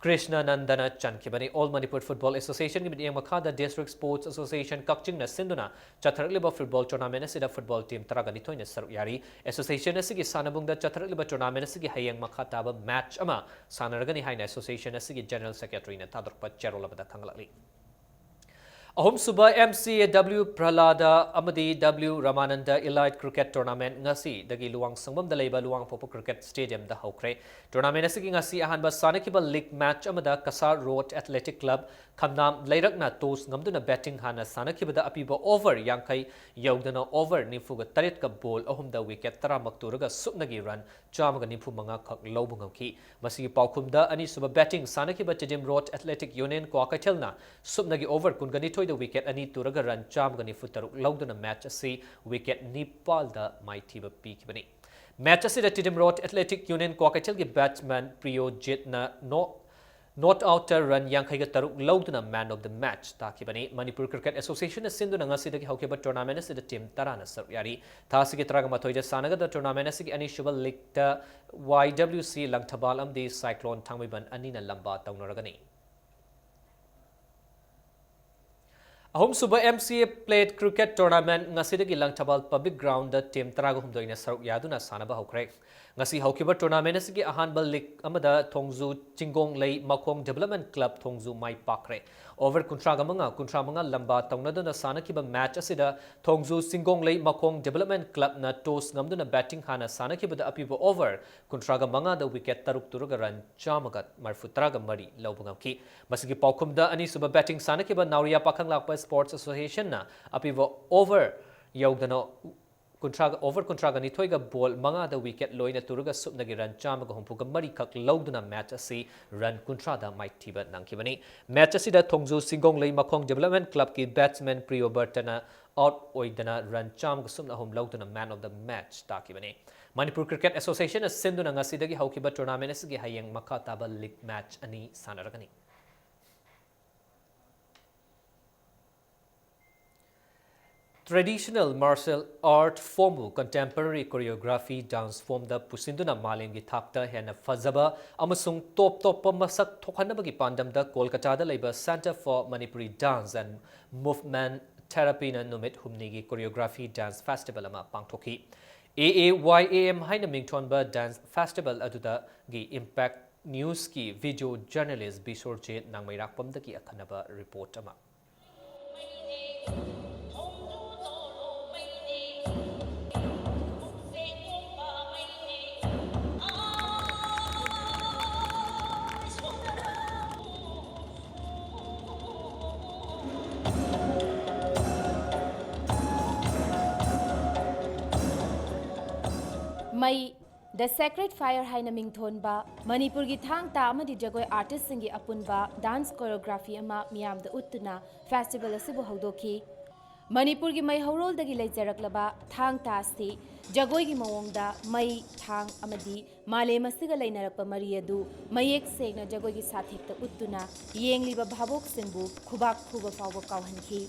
ꯀ꯭ꯔꯤꯁꯅꯅꯟꯗꯅ ꯆꯟꯈꯤꯕꯅꯤ꯫ ꯑꯣꯜ ꯃꯅꯤꯄꯨꯔ ꯐꯨꯠꯕꯣꯜ ꯑꯦꯁꯣꯁꯤꯌꯦꯁꯟꯒꯤ ꯃꯤꯠꯌꯦꯡ ꯃꯈꯥꯗ ꯗꯤꯁꯇ꯭ꯔꯤꯛ ꯁ꯭ꯄꯣꯔꯠꯁ ꯑꯦꯁꯣꯁꯤꯌꯦꯁꯟ ꯀꯛꯆꯤꯡꯅ ꯁꯤꯟꯗꯨꯅ ꯆꯠꯊꯔꯛꯂꯤꯕ ꯐꯨꯠꯕꯣꯜ ꯇꯣꯔꯅꯥꯃꯦꯟ ꯑꯁꯤꯗ ꯐꯨꯠꯕꯣꯜ ꯇꯤꯝ ꯇꯔꯥꯒ ꯅꯤꯊꯣꯏꯅ ꯁꯔꯨꯛ ꯌꯥꯔꯤ꯫ ꯑꯦꯁꯣꯁꯤꯌꯦꯁꯟ ꯑꯁꯤꯒꯤ ꯁꯥꯟꯅꯕꯨꯡꯗ ꯆꯠꯊꯔꯛꯂꯤꯕ ꯇꯣꯔꯅꯥꯃꯦꯟ ꯑꯁꯤꯒꯤ ꯍꯌꯦꯡ ꯃꯈꯥ ꯇꯥꯕ ꯃꯦꯠꯆ ꯑꯃ ꯁꯥꯟꯅꯔꯒꯅꯤ ꯍꯥꯏꯅ ꯑꯦꯁꯣꯁꯤꯌꯦꯁꯟ ꯑꯁꯤꯒꯤ ꯖꯦꯅꯔꯦꯜ ꯁꯦꯀ꯭ꯔꯦꯇꯔꯤꯅ ꯊꯥꯗꯣꯔꯛꯄ ꯆꯦꯔꯣꯜ ꯑꯃꯗ ꯈꯪꯂꯛꯂꯤ꯫ ꯑꯍꯨꯝꯁꯨꯕ ꯑꯦꯝ ꯁꯤ ꯑꯦ ꯗꯕ꯭ꯂꯤꯎ ꯄ꯭ꯔꯍꯂꯥꯗ ꯑꯃꯗꯤ ꯗꯕ꯭ꯂꯤꯎ ꯔꯃꯥꯅꯟꯗ ꯏꯂꯥꯏꯠ ꯀ꯭ꯔꯤꯀꯦꯠ ꯇꯣꯔꯅꯥꯃꯦꯟ ꯉꯁꯤꯗꯒꯤ ꯂꯨꯋꯥꯡꯁꯪꯕꯝꯗ ꯂꯩꯕ ꯂꯨꯋꯥꯡꯄꯣꯛꯄ ꯀ꯭ꯔꯤꯀꯦꯠ ꯁ꯭ꯇꯦꯗꯤꯌꯝꯗ ꯍꯧꯈ꯭ꯔꯦ꯫ ꯇꯣꯔꯅꯥꯃꯦꯟ ꯑꯁꯤꯒꯤ ꯉꯁꯤ ꯑꯍꯥꯟꯕ ꯁꯥꯟꯅꯈꯤꯕ ꯂꯤꯒ ꯃꯦꯠꯆ ꯑꯃꯗ ꯀꯁꯥꯔ ꯔꯣꯗ ꯑꯦꯊꯂꯦꯇꯤꯛ ꯀ꯭ꯂꯕ ꯈꯝꯅꯥꯝ ꯂꯩꯔꯛꯅ ꯇꯣꯁ ꯉꯝꯗꯨꯅ ꯕꯦꯇꯤꯡ ꯍꯥꯟꯅ ꯁꯥꯟꯅꯈꯤꯕꯗ ꯑꯄꯤꯕ ꯑꯣꯚꯔ ꯌꯥꯡꯈꯩ ꯌꯧꯗꯅ ꯑꯣꯚꯔ ꯅꯤꯐꯨꯒ ꯇꯔꯦꯠꯀ ꯕꯣꯜ ꯑꯍꯨꯝꯗ ꯋꯤꯀꯦꯠ ꯇꯔꯥꯃꯛ ꯇꯨꯔꯒ ꯁꯨꯞꯅꯒꯤ ꯔꯟ ꯆꯥꯝꯃꯒ ꯅꯤꯐꯨ ꯃꯉꯥ ꯈꯛ ꯂꯧꯕ ꯉꯝꯈꯤ꯫ ꯃꯁꯤꯒꯤ ꯄꯥꯎꯈꯨꯝꯗ ꯑꯅꯤꯁꯨꯕ ꯕꯦꯇꯤꯡ ꯁꯥꯟꯅꯈꯤꯕ ꯇꯤꯗꯤꯝ ꯔꯣꯗ ꯑꯦꯊꯂꯦꯇꯤꯛ ꯌꯨꯅꯤꯌꯟ ꯀ꯭ꯋꯥꯀꯩꯊꯦꯜꯅ ꯁꯨꯞꯅꯒꯤ ꯑꯣꯚꯔ ꯀꯨꯟꯒ ꯅꯤꯊꯣꯏꯗ ꯋꯤꯀꯦꯠ ꯑꯅꯤ ꯇꯨꯔꯒ ꯔꯟ ꯆꯥꯝꯃꯒ ꯅꯤꯐꯨ ꯇꯔꯨꯛ ꯂꯧꯗꯨꯅ ꯃꯦꯠꯆ ꯑꯁꯤ ꯋꯤꯀꯦꯠ ꯅꯤꯄꯥꯜꯗ ꯃꯥꯏꯊꯤꯕ ꯄꯤꯈꯤꯕꯅꯤ꯫ ꯃꯦꯠꯆ ꯑꯁꯤꯗ ꯇꯤꯗꯤꯝ ꯔꯣꯗ ꯑꯦꯊꯂꯦꯇꯤꯛ ꯌꯨꯅꯤꯌꯟ ꯀ꯭ꯋꯥꯀꯩꯊꯦꯜꯒꯤ ꯕꯦꯠꯁꯃꯦꯟ ꯄ꯭ꯔꯤꯌꯣꯖꯤꯠꯅ ꯅꯣ ꯅꯣꯠ ꯑꯥꯎꯠꯇ ꯔꯟ ꯌꯥꯡꯈꯩꯒ ꯇꯔꯨꯛ ꯂꯧꯗꯨꯅ ꯃꯦꯟ ꯑꯣꯐ ꯗ ꯃꯦꯠꯆ ꯇꯥꯈꯤꯕꯅꯤ꯫ ꯃꯅꯤꯄꯨꯔ ꯀ꯭ꯔꯤꯀꯦꯠ ꯑꯦꯁꯣꯁꯤꯌꯦꯁꯟꯅ ꯁꯤꯟꯗꯨꯅ ꯉꯁꯤꯗꯒꯤ ꯍꯧꯈꯤꯕ ꯇꯣꯔꯅꯥꯃꯦꯟ ꯑꯁꯤꯗ ꯇꯤꯝ ꯇꯔꯥꯅ ꯁꯔꯨꯛ ꯌꯥꯔꯤ꯫ ꯊꯥ ꯑꯁꯤꯒꯤ ꯇꯔꯥꯒ ꯃꯥꯊꯣꯏꯗ ꯁꯥꯟꯅꯒꯗꯕ ꯇꯣꯔꯅꯥꯃꯦꯟ ꯑꯁꯤꯒꯤ ꯑꯅꯤꯁꯨꯕ ꯂꯤꯒꯇ ꯋꯥꯏ ꯗꯕ꯭ꯂꯤꯎ ꯁꯤ ꯂꯪꯊꯕꯥꯜ ꯑꯃꯗꯤ ꯁꯥꯏꯀ꯭ꯂꯣꯟ ꯊꯥꯡꯃꯩꯕꯟ ꯑꯅꯤꯅ ꯂꯝꯕꯥ ꯇꯧꯅꯔꯒꯅꯤ꯫ ꯑꯍꯨꯝꯁꯨꯕ M C A Plate Cricket Tournament ꯉꯁꯤꯗꯒꯤ ꯂꯪꯊꯕꯥꯜ Public Ground ꯗ team ꯇꯔꯥꯒ ꯍꯨꯝꯗꯣꯏꯅ ꯁꯔꯨꯛ ꯌꯥꯗꯨꯅ ꯁꯥꯟꯅꯕ ꯍꯧꯈ꯭ꯔꯦ꯫ ꯉꯁꯤ ꯍꯧꯈꯤꯕ tournament ꯑꯁꯤꯒꯤ ꯑꯍꯥꯟꯕ leg ꯑꯃꯗ ꯊꯣꯡꯖꯨ ꯆꯤꯡꯒꯣꯡꯂꯩ ꯃꯈꯣꯡ Development Club ꯊꯣꯡꯖꯨ ꯃꯥꯏ ꯄꯥꯛꯈ꯭ꯔꯦ꯫ Over ꯀꯨꯟꯊ꯭ꯔꯥꯒ ꯃꯉꯥ, ꯀꯨꯟꯊ꯭ꯔꯥ ꯃꯉꯥ ꯂꯝꯕꯥ ꯇꯧꯅꯗꯨꯅ ꯁꯥꯟꯅꯈꯤꯕ match ꯑꯁꯤꯗ ꯊꯣꯡꯖꯨ ꯆꯤꯡꯒꯣꯡꯂꯩ ꯃꯈꯣꯡ Development Club ꯅ toss ꯉꯝꯗꯨꯅ batting ꯍꯥꯟꯅ ꯁꯥꯟꯅꯈꯤꯕꯗ ꯑꯄꯤꯕ over ꯀꯨꯟꯊ꯭ꯔꯥꯒ ꯃꯉꯥꯗ wicket ꯇꯔꯨꯛ ꯇꯨꯔꯒ run ꯆꯥꯝꯃꯒ ꯃꯔꯤꯐꯨ ꯇꯔꯥꯒ ꯃꯔꯤ ꯂꯧꯕ ꯉꯝꯈꯤ꯫ ꯃꯁꯤꯒꯤ ꯄꯥꯎꯈꯨꯝꯗ ꯑꯅꯤꯁꯨꯕ batting ꯁꯥꯟꯅꯈꯤꯕ ꯅꯥꯎꯔꯤꯌꯥ ꯄꯥꯈꯪꯂꯥꯛꯄ Sports Association ꯅ ꯑꯄꯤꯕ over ꯌꯧꯗꯅ ꯀꯨꯟꯊ꯭ꯔꯥꯒ, over ꯀꯨꯟꯊ꯭ꯔꯥꯒ ꯅꯤꯊꯣꯏꯒ ball ꯃꯉꯥꯗ wicket ꯂꯣꯏꯅ ꯇꯨꯔꯒ ꯁꯨꯞꯅꯒꯤ run ꯆꯥꯝꯃꯒ ꯍꯨꯝꯐꯨꯒ ꯃꯔꯤ ꯈꯛ ꯂꯧꯗꯨꯅ match ꯑꯁꯤ run ꯀꯨꯟꯊ꯭ꯔꯥꯗ ꯃꯥꯏꯊꯤꯕ ꯅꯪꯈꯤꯕꯅꯤ꯫ Match ꯑꯁꯤꯗ ꯊꯣꯡꯖꯨ ꯆꯤꯡꯒꯣꯡꯂꯩ ꯃꯈꯣꯡ Development Club ꯀꯤ batsman ꯄ꯭ꯔꯤꯌꯣꯕꯔꯇꯅ out ꯑꯣꯏꯗꯅ run ꯆꯥꯝꯃꯒ ꯁꯨꯞꯅ ꯑꯍꯨꯝ ꯂꯧꯗꯨꯅ man of the match ꯇꯥꯈꯤꯕꯅꯤ꯫ Manipur Cricket Association ꯅ ꯁꯤꯟꯗꯨꯅ ꯉꯁꯤꯗꯒꯤ ꯍꯧꯈꯤꯕ tournament ꯑꯁꯤꯒꯤ ꯍꯌꯦꯡ ꯃꯈꯥ ꯇꯥꯕ league match ꯑꯅꯤ ꯁꯥꯟꯅꯔꯒꯅꯤ꯫ Traditional martial art form ꯕꯨ contemporary choreography dance form ꯗ ꯄꯨꯁꯤꯟꯗꯨꯅ ꯃꯥꯂꯦꯝꯒꯤ ꯊꯥꯛꯇ ꯍꯦꯟꯅ ꯐꯖꯕ ꯑꯃꯁꯨꯡ ꯇꯣꯞ ꯇꯣꯞꯄ ꯃꯁꯛ ꯊꯣꯛꯍꯟꯅꯕꯒꯤ ꯄꯥꯟꯗꯝꯗ ꯀꯣꯜꯀꯇꯥꯗ ꯂꯩꯕ Centre for Manipuri Dance and Movement Therapy ꯅ ꯅꯨꯃꯤꯠ ꯍꯨꯝꯅꯤꯒꯤ choreography dance festival ꯑꯃ ꯄꯥꯡꯊꯣꯛꯈꯤ꯫ A A Y A M ꯍꯥꯏꯅ ꯃꯤꯡꯊꯣꯟꯕ dance festival ꯑꯗꯨꯗꯒꯤ Impact News ꯀꯤ video journalist ꯕꯤꯁꯣꯔꯖꯤꯠ ꯅꯥꯡꯃꯩꯔꯥꯛꯄꯝꯗꯒꯤ ꯑꯈꯟꯅꯕ report ꯑꯃ꯫ ꯃꯩ, The Sacred Fire ꯍꯥꯏꯅ ꯃꯤꯡꯊꯣꯟꯕ ꯃꯅꯤꯄꯨꯔꯒꯤ ꯊꯥꯡ ꯇꯥ ꯑꯃꯗꯤ ꯖꯒꯣꯏ artist ꯁꯤꯡꯒꯤ ꯑꯄꯨꯟꯕ dance choreography ꯑꯃ ꯃꯤꯌꯥꯝꯗ ꯎꯠꯇꯨꯅ festival ꯑꯁꯤꯕꯨ ꯍꯧꯗꯣꯛꯈꯤ꯫ ꯃꯅꯤꯄꯨꯔꯒꯤ ꯃꯩꯍꯧꯔꯣꯜꯗꯒꯤ ꯂꯩꯖꯔꯛꯂꯕ ꯊꯥꯡ ꯇꯥ ꯑꯁꯤ ꯖꯒꯣꯏꯒꯤ ꯃꯑꯣꯡꯗ ꯃꯩ, ꯊꯥꯡ ꯑꯃꯗꯤ ꯃꯥꯂꯦꯝ ꯑꯁꯤꯒ ꯂꯩꯅꯔꯛꯄ ꯃꯔꯤ ꯑꯗꯨ ꯃꯌꯦꯛ ꯁꯦꯡꯅ ꯖꯒꯣꯏꯒꯤ ꯁꯥꯊꯦꯛꯇ ꯎꯠꯇꯨꯅ ꯌꯦꯡꯂꯤꯕ ꯚꯥꯕꯣꯛꯁꯤꯡꯕꯨ ꯈꯨꯕꯥꯛ ꯈꯨꯕ ꯐꯥꯎꯕ ꯀꯥꯎꯍꯟꯈꯤ꯫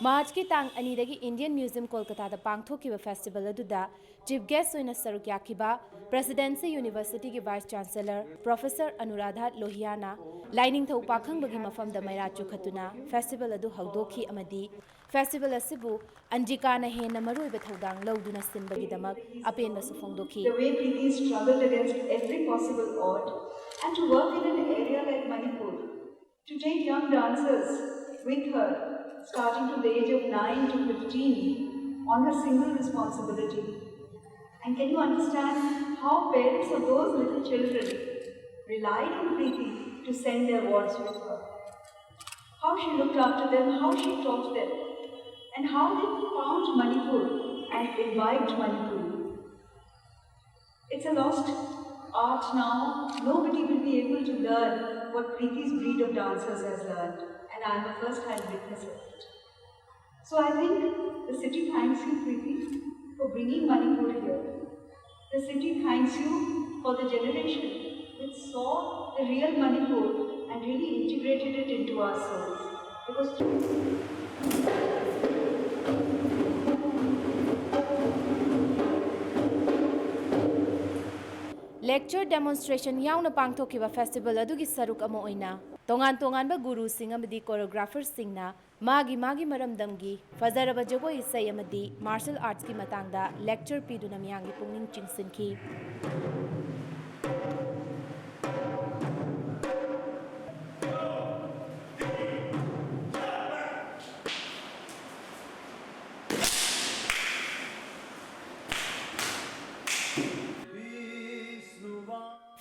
ꯃꯥꯔꯆꯀꯤ ꯇꯥꯡ ꯑꯅꯤꯗꯒꯤ Indian Museum ꯀꯣꯜꯀꯇꯥꯗ ꯄꯥꯡꯊꯣꯛꯈꯤꯕ festival ꯑꯗꯨꯗ chief guest ꯑꯣꯏꯅ ꯁꯔꯨꯛ ꯌꯥꯈꯤꯕ Presidency Universityꯒꯤ Vice Chancellor Professor Anuradha Lohiana ꯂꯥꯏꯅꯤꯡꯊꯧ ꯄꯥꯈꯪꯕꯒꯤ ꯃꯐꯝꯗ ꯃꯩꯔꯥ ꯆꯨꯈꯠꯇꯨꯅ festival ꯑꯗꯨ ꯍꯧꯗꯣꯛꯈꯤ ꯑꯃꯗꯤ festival ꯑꯁꯤꯕꯨ ꯑꯟꯖꯤꯀꯥꯅ ꯍꯦꯟꯅ ꯃꯔꯨꯑꯣꯏꯕ ꯊꯧꯗꯥꯡ ꯂꯧꯗꯨꯅ ꯁꯤꯟꯕꯒꯤꯗꯃꯛ ꯑꯄꯦꯟꯕꯁꯨ ꯐꯣꯡꯗꯣꯛꯈꯤ꯫ The way Preeti struggled against every possible odd and to work in an area like Manipur, to take young dancers with her, starting from the age of nine to fifteen, on her single responsibility. And can you understand how parents of those little children relied on Preeti to send their wards with her? How she looked after them, how she taught them, and how they found Manipur and imbibed Manipur. It's a lost art now. Nobody will be able to learn what Preeti's breed of dancers has learned, and I am a first-hand witness of it. So I think the city thanks you, Preeti, for bringing Manipur here. The city thanks you for the generation which saw the real Manipur and really integrated it into our souls. Because Lecture demonstration ꯌꯥꯎꯅ ꯄꯥꯡꯊꯣꯛꯈꯤꯕ festival ꯑꯗꯨꯒꯤ ꯁꯔꯨꯛ ꯑꯃ ꯑꯣꯏꯅ ꯇꯣꯉꯥꯟ ꯇꯣꯉꯥꯟꯕ ꯒꯨꯔꯨꯁꯤꯡ ꯑꯃꯗꯤ choreographerꯁꯤꯡꯅ ꯃꯥꯒꯤ ꯃꯥꯒꯤ ꯃꯔꯝꯗꯝꯒꯤ ꯐꯖꯔꯕ ꯖꯒꯣꯏ ꯏꯁꯩ ꯑꯃꯗꯤ martial artsꯀꯤ ꯃꯇꯥꯡꯗ lecture ꯄꯤꯗꯨꯅ ꯃꯤꯌꯥꯝꯒꯤ ꯄꯨꯛꯅꯤꯡ ꯆꯤꯡꯁꯤꯟꯈꯤ꯫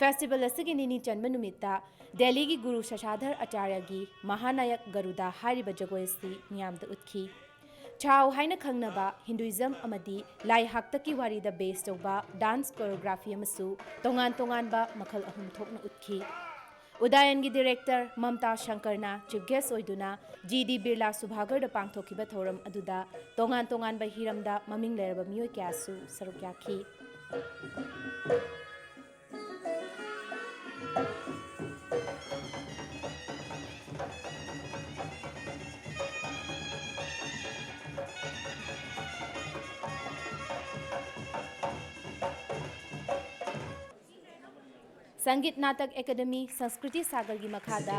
Festival ꯑꯁꯤꯒꯤ ꯅꯤꯅꯤ ꯆꯟꯕ ꯅꯨꯃꯤꯠꯇ ꯗꯦꯜꯂꯤꯒꯤ ꯒꯨꯔꯨ ꯁꯥꯁꯥꯙꯔ ꯑꯆꯥꯔꯌꯒꯤ ꯃꯍꯥꯅꯥꯌꯛ ꯒꯔꯨꯗ ꯍꯥꯏꯔꯤꯕ ꯖꯒꯣꯏ ꯑꯁꯤ ꯃꯤꯌꯥꯝꯗ ꯎꯠꯈꯤ꯫ ꯆꯥꯎ ꯍꯥꯏꯅ ꯈꯪꯅꯕ Hinduism ꯑꯃꯗꯤ ꯂꯥꯏ ꯍꯥꯛꯇꯛꯀꯤ ꯋꯥꯔꯤꯗ base ꯇꯧꯕ dance choreography ꯑꯃꯁꯨ ꯇꯣꯉꯥꯟ ꯇꯣꯉꯥꯟꯕ ꯃꯈꯜ ꯑꯍꯨꯝ ꯊꯣꯛꯅ ꯎꯠꯈꯤ꯫ ꯎꯗꯥꯌꯟꯒꯤ director ꯃꯝꯇꯥ ꯁꯪꯀꯔꯅ chief guest ꯑꯣꯏꯗꯨꯅ ꯖꯤ ꯗꯤ ꯕꯤꯔꯂꯥ ꯁꯨꯚꯥꯒꯔꯗ ꯄꯥꯡꯊꯣꯛꯈꯤꯕ ꯊꯧꯔꯝ ꯑꯗꯨꯗ ꯇꯣꯉꯥꯟ ꯇꯣꯉꯥꯟꯕ ꯍꯤꯔꯝꯗ ꯃꯃꯤꯡ ꯂꯩꯔꯕ ꯃꯤꯑꯣꯏ ꯀꯌꯥꯁꯨ ꯁꯔꯨꯛ ꯌꯥꯈꯤ꯫ ꯁꯪꯒꯤꯠ ꯅꯥꯇꯛ ꯑꯦꯀꯥꯗꯃꯤ, ꯁꯪꯁꯀ꯭ꯔꯤꯇꯤ ꯁꯥꯒꯔꯒꯤ ꯃꯈꯥꯗ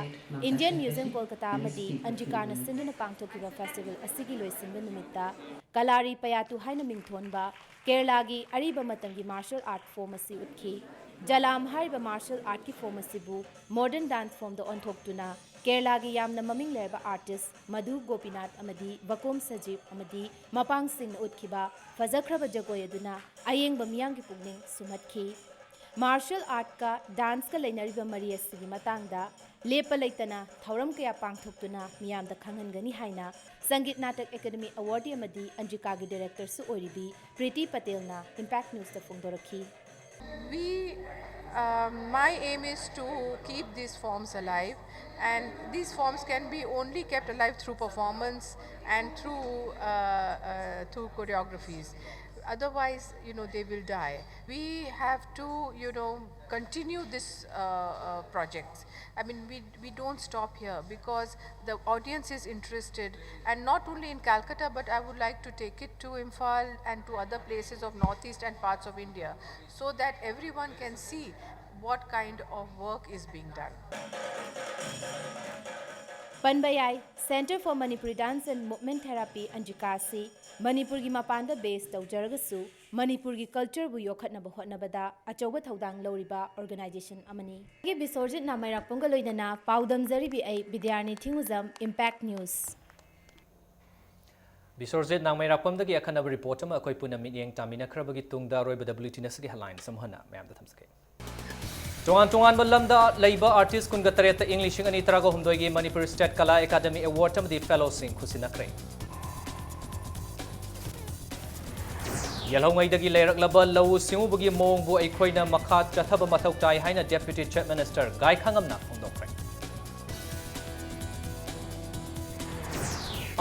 ꯏꯟꯗꯤꯌꯟ ꯃ꯭ꯌꯨꯖꯤꯌꯝ ꯀꯣꯜꯀꯇꯥ ꯑꯃꯗꯤ ꯑꯟꯖꯤꯀꯥꯅ ꯁꯤꯟꯗꯨꯅ ꯄꯥꯡꯊꯣꯛꯈꯤꯕ ꯐꯦꯁꯇꯤꯚꯦꯜ ꯑꯁꯤꯒꯤ ꯂꯣꯏꯁꯤꯟꯕ ꯅꯨꯃꯤꯠꯇ ꯀꯂꯥꯔꯤ ꯄꯌꯥꯇꯨ ꯍꯥꯏꯅ ꯃꯤꯡꯊꯣꯟꯕ ꯀꯦꯔꯂꯥꯒꯤ ꯑꯔꯤꯕ ꯃꯇꯝꯒꯤ ꯃꯥꯔꯁꯤꯌꯦꯜ ꯑꯥꯔꯠ ꯐꯣꯔꯝ ꯑꯁꯤ ꯎꯠꯈꯤ꯫ ꯖꯂꯥꯝ ꯍꯥꯏꯔꯤꯕ ꯃꯥꯔꯁꯤꯌꯦꯜ ꯑꯥꯔꯠꯀꯤ ꯐꯣꯔꯝ ꯑꯁꯤꯕꯨ ꯃꯣꯗꯔꯟ ꯗꯥꯟꯁ ꯐꯣꯔꯝꯗ ꯑꯣꯟꯊꯣꯛꯇꯨꯅ ꯀꯦꯔꯂꯥꯒꯤ ꯌꯥꯝꯅ ꯃꯃꯤꯡ ꯂꯩꯔꯕ ꯑꯥꯔꯇꯤꯁ ꯃꯙꯨ ꯒꯣꯄꯤꯅꯥꯊ ꯑꯃꯗꯤ ꯕꯀꯣꯝ ꯁꯖꯤꯕ ꯑꯃꯗꯤ ꯃꯄꯥꯡꯁꯤꯡꯅ ꯎꯠꯈꯤꯕ ꯐꯖꯈ꯭ꯔꯕ ꯖꯒꯣꯏ ꯑꯗꯨꯅ ꯑꯌꯦꯡꯕ ꯃꯤꯌꯥꯝꯒꯤ ꯄꯨꯛꯅꯤꯡ ꯁꯨꯝꯍꯠꯈꯤ꯫ ꯃꯥꯔꯁꯤꯌꯦꯜ ꯑꯥꯔꯠꯀ ꯗꯥꯟꯁꯀ ꯂꯩꯅꯔꯤꯕ ꯃꯔꯤ ꯑꯁꯤꯒꯤ ꯃꯇꯥꯡꯗ ꯂꯦꯞꯄ ꯂꯩꯇꯅ ꯊꯧꯔꯝ ꯀꯌꯥ ꯄꯥꯡꯊꯣꯛꯇꯨꯅ ꯃꯤꯌꯥꯝꯗ ꯈꯪꯍꯟꯒꯅꯤ ꯍꯥꯏꯅ ꯁꯪꯒꯤꯠ ꯅꯥꯇꯛ ꯑꯦꯀꯥꯗꯃꯤ ꯑꯦꯋꯥꯔꯗꯤ ꯑꯃꯗꯤ ꯑꯟꯖꯤꯀꯥꯒꯤ ꯗꯥꯏꯔꯦꯛꯇꯔꯁꯨ ꯑꯣꯏꯔꯤꯕꯤ ꯄ꯭ꯔꯤꯇꯤ ꯄꯇꯦꯜꯅ impact ꯅ꯭ꯌꯨꯁꯇ ꯐꯣꯡꯗꯣꯔꯛꯈꯤ꯫ We, um, my aim is to keep these forms alive, and these forms can be only kept alive through performance and through uh, uh, through choreographies. Otherwise, you know, they will die. We have to, you know, continue this uh, uh, projects. I mean, we, we don't stop here because the audience is interested, and not only in Calcutta, but I would like to take it to Imphal and to other places of Northeast and parts of India, so that everyone can see what kind of work is being done. ꯄꯟꯕ ꯌꯥꯏ, Centre for Manipuri Dance and Movement Therapy, ꯑꯟꯖꯤꯀꯥ ꯑꯁꯤ ꯃꯅꯤꯄꯨꯔꯒꯤ ꯃꯄꯥꯟꯗ ꯕꯦꯁ ꯇꯧꯖꯔꯒꯁꯨ ꯃꯅꯤꯄꯨꯔꯒꯤ ꯀꯜꯆꯔꯕꯨ ꯌꯣꯛꯈꯠꯅꯕ ꯍꯣꯠꯅꯕꯗ ꯑꯆꯧꯕ ꯊꯧꯗꯥꯡ ꯂꯧꯔꯤꯕ ꯑꯣꯔꯒꯅꯥꯏꯖꯦꯁꯟ ꯑꯃꯅꯤ꯫ ꯕꯤꯁꯣꯔꯖꯤꯠ ꯅꯥꯃꯩꯔꯥꯛꯄꯝꯒ ꯂꯣꯏꯅꯅ ꯄꯥꯎꯗꯝꯖꯔꯤꯕꯤ ꯑꯩ ꯕꯤꯗ꯭ꯌꯥꯔꯅꯤ ꯊꯤꯡꯉꯨꯖꯝ, ꯏꯝꯄꯦꯛ ꯅ꯭ꯌꯨꯁ꯫ ꯕꯤꯁꯣꯔꯖꯤꯠ ꯅꯥꯃꯩꯔꯥꯛꯄꯝꯗꯒꯤ ꯑꯈꯟꯅꯕ ꯔꯤꯄꯣꯔꯠ ꯑꯃ ꯑꯩꯈꯣꯏ ꯄꯨꯟꯅ ꯃꯤꯠꯌꯦꯡ ꯇꯥꯃꯤꯟꯅꯈ꯭ꯔꯕꯒꯤ ꯇꯨꯡꯗ ꯑꯔꯣꯏꯕꯗ WTNꯁꯤꯒꯤ headlines ꯑꯃꯨꯛ ꯍꯟꯅ ꯃꯌꯥꯝꯗ ꯊꯝꯖꯒꯦ꯫ ꯇꯣꯉꯥꯟ ꯇꯣꯉꯥꯟꯕ ꯂꯝꯗ ꯂꯩꯕ ꯑꯥꯔꯇꯤꯁ ꯀꯨꯟꯒ ꯇꯔꯦꯠꯇ ꯏꯪ ꯂꯤꯁꯤꯡ ꯑꯅꯤ ꯇꯔꯥꯒ ꯍꯨꯝꯗꯣꯏꯒꯤ ꯃꯅꯤꯄꯨꯔ ꯁ꯭ꯇꯦꯠ ꯀꯂꯥ ꯑꯦꯀꯥꯗꯃꯤ ꯑꯦꯋꯥꯔꯗ ꯑꯃꯗꯤ ꯐꯦꯂꯣꯁꯤꯡ ꯈꯨꯠꯁꯤꯟꯅꯈ꯭ꯔꯦ꯫ ꯌꯦꯜꯍꯧꯉꯩꯗꯒꯤ ꯂꯩꯔꯛꯂꯕ ꯂꯧꯎ ꯁꯤꯡꯎꯕꯒꯤ ꯃꯑꯣꯡꯕꯨ ꯑꯩꯈꯣꯏꯅ ꯃꯈꯥ ꯆꯠꯊꯕ ꯃꯊꯧ ꯇꯥꯏ ꯍꯥꯏꯅ ꯗꯦꯄ꯭ꯌꯨꯇꯤ ꯆꯤꯐ ꯃꯤꯅꯤꯁꯇꯔ ꯒꯥꯏꯈꯥꯉꯝꯅ ꯐꯣꯡꯗꯣꯛꯈ꯭ꯔꯦ꯫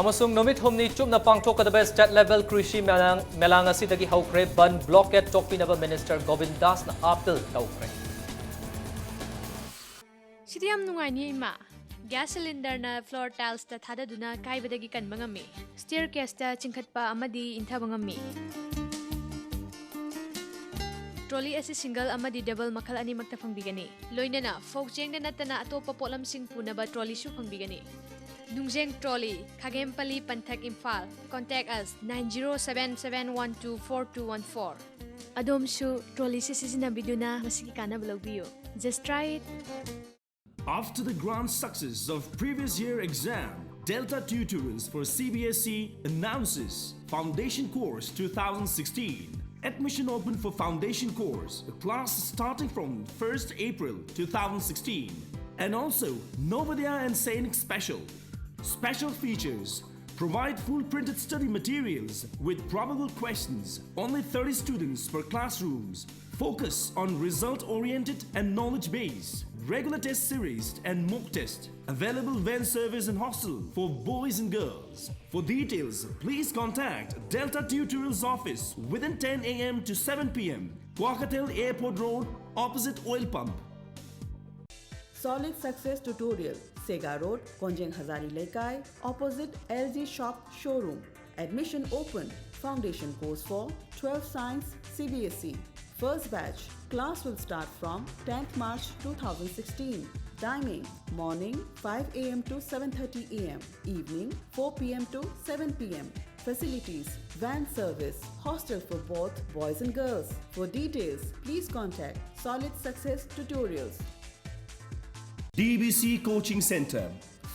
ꯑꯃꯁꯨꯡ ꯅꯨꯃꯤꯠ ꯍꯨꯝꯅꯤ ꯆꯨꯞꯅ ꯄꯥꯡꯊꯣꯛꯀꯗꯕ ꯁ꯭ꯇꯦꯠ ꯂꯦꯚꯦꯜ ꯀ꯭ꯔꯤꯁꯤ ꯃꯦꯂꯥꯡ, ꯃꯦꯂꯥꯡ ꯑꯁꯤꯗꯒꯤ ꯍꯧꯈ꯭ꯔꯦ ꯕꯟ ꯕ꯭ꯂꯣꯀꯦꯠ ꯇꯣꯛꯄꯤꯅꯕ ꯃꯤꯅꯤꯁꯇꯔ ꯒꯣꯕꯤꯟ ꯗꯥꯁꯅ ꯑꯥꯄꯤꯜ ꯇꯧꯈ꯭ꯔꯦ꯫ ꯁꯤꯗꯤ ꯌꯥꯝ ꯅꯨꯡꯉꯥꯏꯅꯤꯌꯦ, ꯏꯃꯥ꯫ ꯒ꯭ꯌꯥꯁ ꯁꯤꯂꯤꯟꯗꯔꯅ ꯐ꯭ꯂꯣꯔ ꯇꯥꯏꯜꯁꯇ ꯊꯥꯗꯗꯨꯅ ꯀꯥꯏꯕꯗꯒꯤ ꯀꯟꯕ ꯉꯝꯃꯤ꯫ ꯁ꯭ꯇꯦꯌꯔ ꯀꯦꯁꯇ ꯆꯤꯡꯈꯠꯄ ꯑꯃꯗꯤ ꯏꯟꯊꯕ ꯉꯝꯃꯤ꯫ Trolley ꯑꯁꯤ single ꯑꯃꯗꯤ double ꯃꯈꯜ ꯑꯅꯤꯃꯛꯇ ꯐꯪꯕꯤꯒꯅꯤ꯫ ꯂꯣꯏꯅꯅ ꯐꯧ ꯆꯦꯡꯗ ꯅꯠꯇꯅ ꯑꯇꯣꯞꯄ ꯄꯣꯠꯂꯝꯁꯤꯡ ꯄꯨꯅꯕ trolleyꯁꯨ ꯐꯪꯕꯤꯒꯅꯤ꯫ ꯅꯨꯡꯖꯦꯡ trolley, ꯈꯥꯒꯦꯝꯄꯜꯂꯤ, ꯄꯟꯊꯛ, Imphal. Contact us nine zero seven seven one two four two one four. ꯑꯗꯣꯝꯁꯨ trolleyꯁꯤ ꯁꯤꯖꯤꯟꯅꯕꯤꯗꯨꯅ ꯃꯁꯤꯒꯤ ꯀꯥꯟꯅꯕ ꯂꯧꯕꯤꯌꯨ꯫ Just try it. After the grand success of previous year exam, Delta Tutorials for C B S E announces Foundation Course two thousand sixteen. Admission open for Foundation Course, class starting from first April two thousand sixteen. And also, Navodaya and Sainik Special. Special features: provide full printed study materials with probable questions, only thirty students per classrooms. Focus on result oriented and knowledge based. Regular test series and mock test. Available van service and hostel for boys and girls. For details, please contact Delta Tutorials office within ten a m to seven p m. Kwaikatel Airport Road, opposite oil pump. Solid Success Tutorial, Sega Road, Konjeng Hazari Leikai, opposite L G Shop Showroom. Admission open. Foundation course for twelve Science C B S E. First batch. Class will start from tenth March two thousand sixteen. Timing: morning five a m to seven thirty a m. Evening four p m to seven p m. Facilities: van service, hostel for both boys and girls. For details, please contact Solid Success Tutorials. D B C Coaching Center.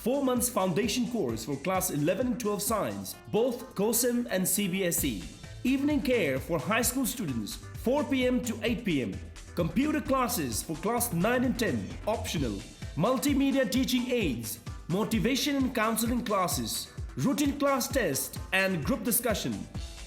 Four months foundation course for class eleven and twelve science, both COSEM and C B S E. Evening care for high school students, four p m to eight p m. Computer classes for class nine and ten, optional. Multimedia teaching aids, motivation and counseling classes, routine class test and group discussion.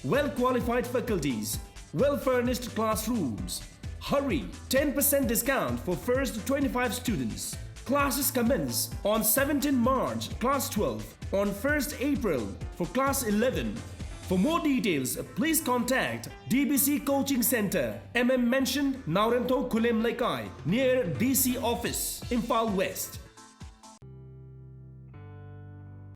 Well qualified faculties, well furnished classrooms. Hurry, ten percent discount for first twenty-five students. Classes commence on seventeenth March, class twelve, on first April for class eleven. For more details, please contact D B C Coaching Center, M M Mansion, Naoremthao Khulem Leikai, near D C office, Imphal West.